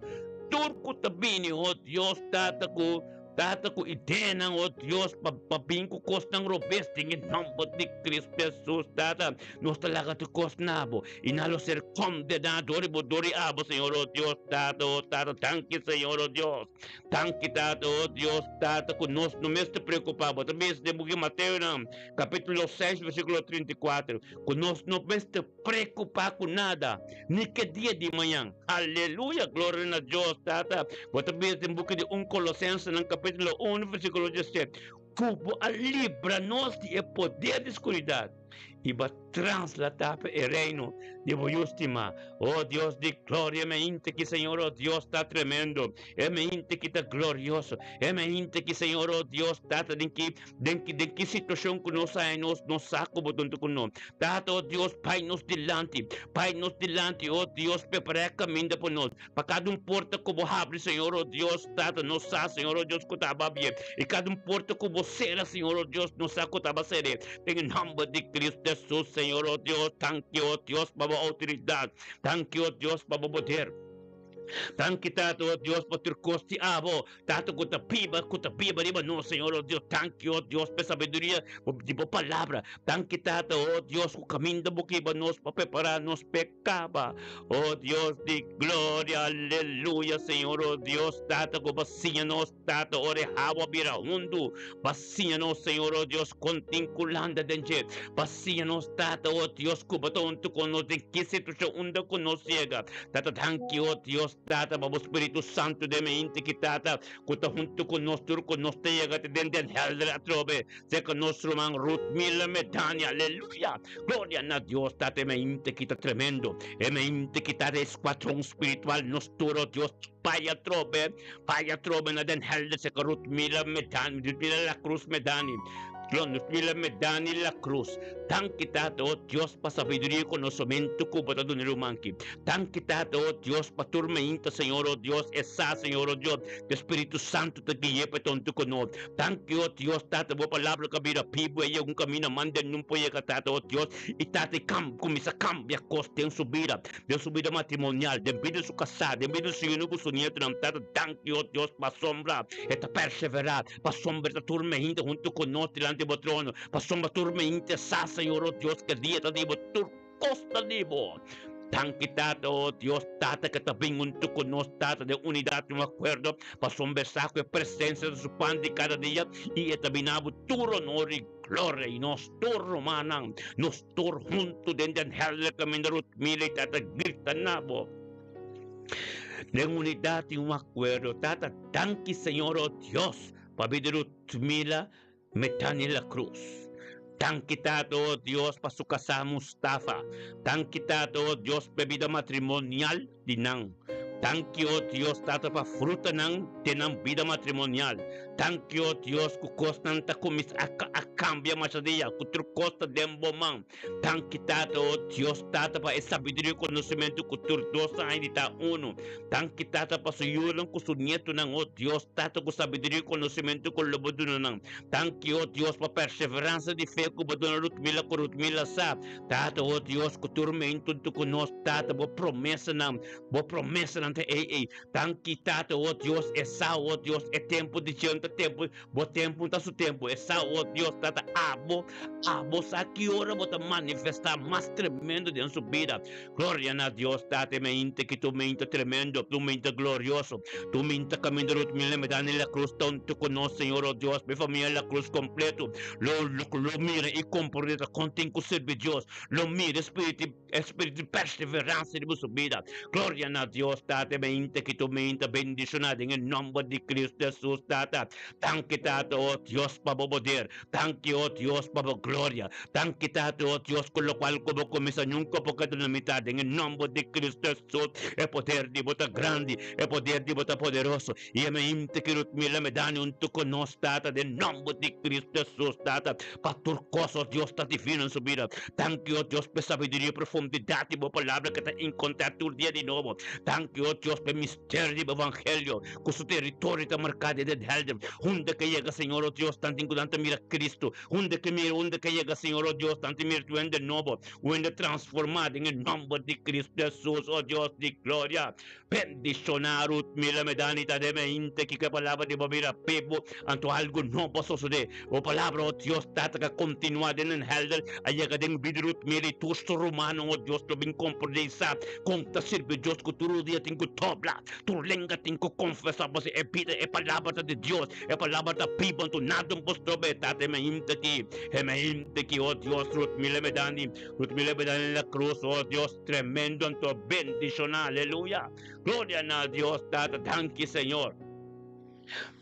tur ku ta bini, o Dios, Tata, ku Tata, ku ideanan, o Dios, pa pa bin ku kosnan robes den e nòmber di Kristu Hesus, Tata, nos ta laga tur kos na bo, i nan lo ser kondená dor di bo, dor di abo, Señor, o Dios, Tata, o Tata, danki, Señor, o Dios. Danki Tata, o Dios Tata, ku nos no mester preokupá. Bo ta bisa den buki Mateonan, kapítulo 6, versíkulo 34, ku nos no mester preokupá ku nada, ni ke dia di mañan. Aleluya! Gloria na Dios Tata. Bo ta bisa den buki di 1 Kolosensenan, kapítulo 1, versíkulo 17, ku bo a libra nos di e poder di skuridat i bo a transladá pa e reino di bo Yu stimá. O Dios di gloria, e mente ki, Señor, o Dios, ta tremendo. E mente ki ta glorioso. E mente ki, Señor, o Dios, Tata, den ki, den ki, den ki situashon ku nos haña nos, nos sa ku bo ta huntu ku nos. Tata, o Dios, bai nos dilanti. Bai nos dilanti, o Dios, prepará e kaminda pa nos. Pa kada un porta ku bo habri, Señor, o Dios, Tata, nos sa, Señor, o Dios, ku ta aba abri. I kada un porta ku bo sera, Señor, o Dios, nos sa ku ta aba sere. Den e nòmber di Kristu Hesus, Señor, o Dios, danki, o Dios, pa bo outoridat. Danki, o Dios, pa bo poder. Danki, Tata, o Dios, pa tur kos di abo. Tata, ku ta biba, ku ta biba riba nos, Señor, o Dios. Danki, o Dios, pa e sabiduria di bo palabra. Danki, Tata, o Dios, ku kaminda bo kiba nos pa prepará nos p'e kaba. O Dios di gloria, aleluya, Señor, o Dios, Tata, ku bo siña nos, Tata, ora e hawa bira hundu, bo siña nos, Señor, o Dios, kon tin ku landa den dje. Bo siña nos, Tata, o Dios, ku bo ta huntu ku nos den ki situashon unda ku nos yega. Tata, danki, o Dios, Tata, pa bo Spiritu Santu den mi hende ki, Tata, ku ta huntu ku nos tur ku nos ta yega te den den hèlder atrobe. Serka nos ruman Ruth Miller Medani, aleluya! Gloria na Dios, Tata, e mente ki ta tremendo, e mente ki ta e escuadron spiritual, nos tur, oh Dios, bai atrobe, bai atrobe na Den Helder, serka Ruth Miller Medani, Ruth Miller La Cruz Medani, Ruth Miller Medani La Cruz. Danki, Tata, oh Dios, pa sabiduria i konosementu ku bo ta duna e ruman ki. Danki, Tata, oh Dios, pa tur meinta, Señor, oh Dios, e sa, Señor, oh Dios, ku e Spiritu Santu ta gui'é pa e tontu ku nos. Danki, o Dios, Tata, bo palabra ka bira bibu, e yega un kaminda manda e nun por yega, Tata, o Dios, i Tata, i kam, kuminsá kambia kos den su bida, den su bida matrimonial, den bida di su kasá, den bida di su yunan ku su nietunan, Tata, danki, o Dios, pasobra e ta perseverá, pasobra e ta tur mehinte huntu ku nos dilanti bo trono, pasobra tur mehinte sa, Señor, o Dios, ke dia ta di bo tur kos ta di bo. Danki, Tata, o Dios, Tata, ke ta bin huntu ku nos, Tata, den unidat i un akuerdo, pasobra e sa ku e presensia ta su pan di kada dia, i e ta bina bo tur onor i gloria. I nos tur, rumannan, nos tur huntu den den hèlder kaminda Rutmila i Tata grita na bo den unidat i un akuerdo, Tata, danki, Señor, o Dios, pabia di Rutmila Metani La Cruz. Danki Tata o Dios pa su kasá Mustafa. Danki Tata o Dios pa e bida matrimonial di nan. Danki o Dios Tata pa frutanan den nan bida matrimonial. Danki o Dios ku kosnan ta kuminsá a kambia masha dia, ku tur kos ta den bo man. Danki Tata, o Dios Tata, pa e sabiduria i konosementu ku tur dos a haña di ta unu. Danki Tata pa su yunan ku su nietunan, o Dios Tata, ku sabiduria i konosementu ku lo bo duna nan. Danki, o Dios, pa perseveransa di fe ku bo duna Rutmila ku Rutmila sa. Tata, o Dios, ku tur mentu huntu ku nos, Tata, bo promesanan, bo promesanan. nan ta ei ei. Danki Tata, o Dios, e sa, o Dios, e tempu di dje no ta tempu, bo tempu no ta su tempu. E sa, o Dios, Tata, abo, abo sa ki ora bo ta manifestá mas tremendo den su bida. Gloria na Dios, Tata, e mainta ki tur mainta tremendo, tur mainta glorioso, tur mainta kaminda Ruth Miller me da na la cruz ta huntu ku nos, Señor, o Dios, mi famia la cruz kompleto lo lo lo mira i komprondé ta kon tin ku sirbi Dios, lo mira e spiritu e spiritu di perseveransia riba su bida. Gloria na Dios, Tata, e mainta ki tur mainta bendishoná den e nòmber di Cristo Hesus, Tata. Danki, Tata, o Dios, pa bo poder. Danki, o Dios, pa bo gloria. Danki, Tata, o Dios, ku lokual ku bo kuminsá nunka por keda na mitá. Den e nòmber di Cristo Hesus, e poder di bo ta grandi, e poder di bo ta poderoso. I e mente ki Ruth Miller me dani huntu ku nos, Tata, den nòmber di Cristo Hesus, Tata, pa tur kos, o Dios, ta divino den su bida. Danki, o Dios, pa e sabiduria i profundidat di bo Palabra ku ta enkontrá tur dia di nobo. Danki, o Dios, pa e misterio di bo Evangelio. Ku su teritorio ta marká den den helder. Unda ke yega, Señor, o Dios, nan tin ku nan ta mira Cristo. Unda ke mira, unda ke yega, Señor, o Dios, nan ta mira tu hende nobo, un hende transformá den e nòmber di Cristo Hesus, o Dios di gloria. Bendishoná Ruth Miller Medani ta den mente kiko e palabra di bo bira pibu, anto algu nobo a sosodé. Bo palabra, o Dios, Tata, ka kontinuá den den helder, a yega den bida Ruth Miller i tur su rumannan, o Dios, lo bin komprendé i sa kon ta sirbi Dios ku tur dia tin ku dobla. Tur lenga tin ku konfesá pasobra e bida, e palabra ta di Dios, e palabra ta biba, anto nada no por stroba e Tata. E mainta aki, e mainta aki, oh Dios, Ruth Miller Medani, Ruth Miller Medani na krus, oh Dios, tremendo, anto bendishoná, aleluya, gloria na Dios Tata, danki Señor.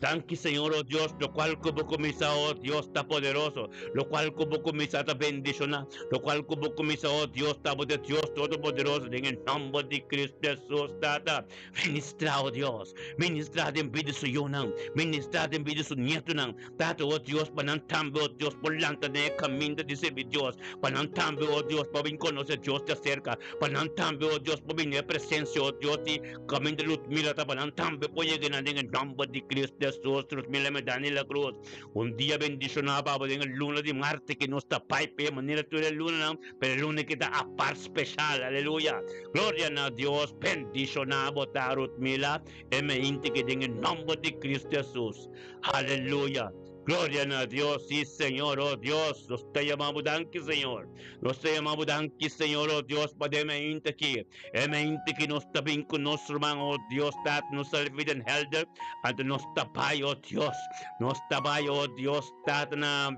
Danki Señor, oh Dios, locual cu bo cuminsa, oh Dios, ta poderoso, locual cu bo cuminsa ta bendiciona, locual cu bo cuminsa, oh Dios, ta bo de Dios Todopoderoso, den e nomber di Cristo Jesus, Tata, ministra, oh Dios, ministra den bida su yunan, ministra den bida su nietonan, Tata, oh Dios, pa nan tambe, oh Dios, por lanta den e caminda di sirbi Dios, pa nan tambe, oh Dios, por bin conoce Dios di acerca, pa nan tambe, oh Dios, por bin den e presencia, oh Dios, di Kaminda lus mira ta pa nan tambe por yega nan den e nòmber di Cristo Hesus. Lus mira me dani la cruz. Un dia bendishoná pa bo den e luna di marte ki nos ta bai p'e manera tur e lunanan, pero e luna ki ta apart speshal. Aleluya! Gloria na Dios! Bendishoná bo ta Ruthmila e meinti ki den e nòmber di Cristo Hesus. Aleluya! Gloria na Dios, sí Señor, oh Dios, nos ta yama bo danki Señor. Nos ta yama bo danki Señor, oh Dios, pa den meinti aki. E mente ki nos ta bin ku nos ruman, o Dios, Tata, nos ta refi den helder, anto nos ta bai, o Dios, nos ta bai, o Dios, Tata, na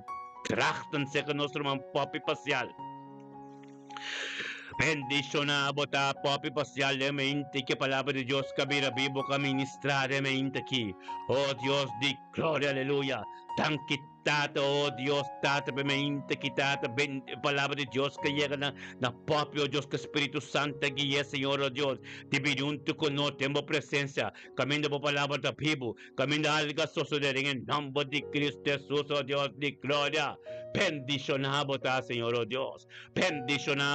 Drachten serka nos ruman Poppy Pasial. Bendishoná bo ta, Poppy Pasial, den mente ki e Palabra di Dios ka bira bibo, ka ministrá den mente aki. O Dios di gloria, aleluya. Danki. Tata, oh Dios, Tata, pe mente ki Tata, ben, palabra di Dios ka yega na, na popi, oh Dios, ke Spiritu Santo ta gui'é, Señor, oh Dios, di bini huntu ku nos den bo presensia, kaminda bo palabra ta bibu, kaminda algu a sosodé den e nòmber di Cristo Jesus, oh Dios di gloria. Bendishoná bo ta, Señor, oh Dios. Bendishoná.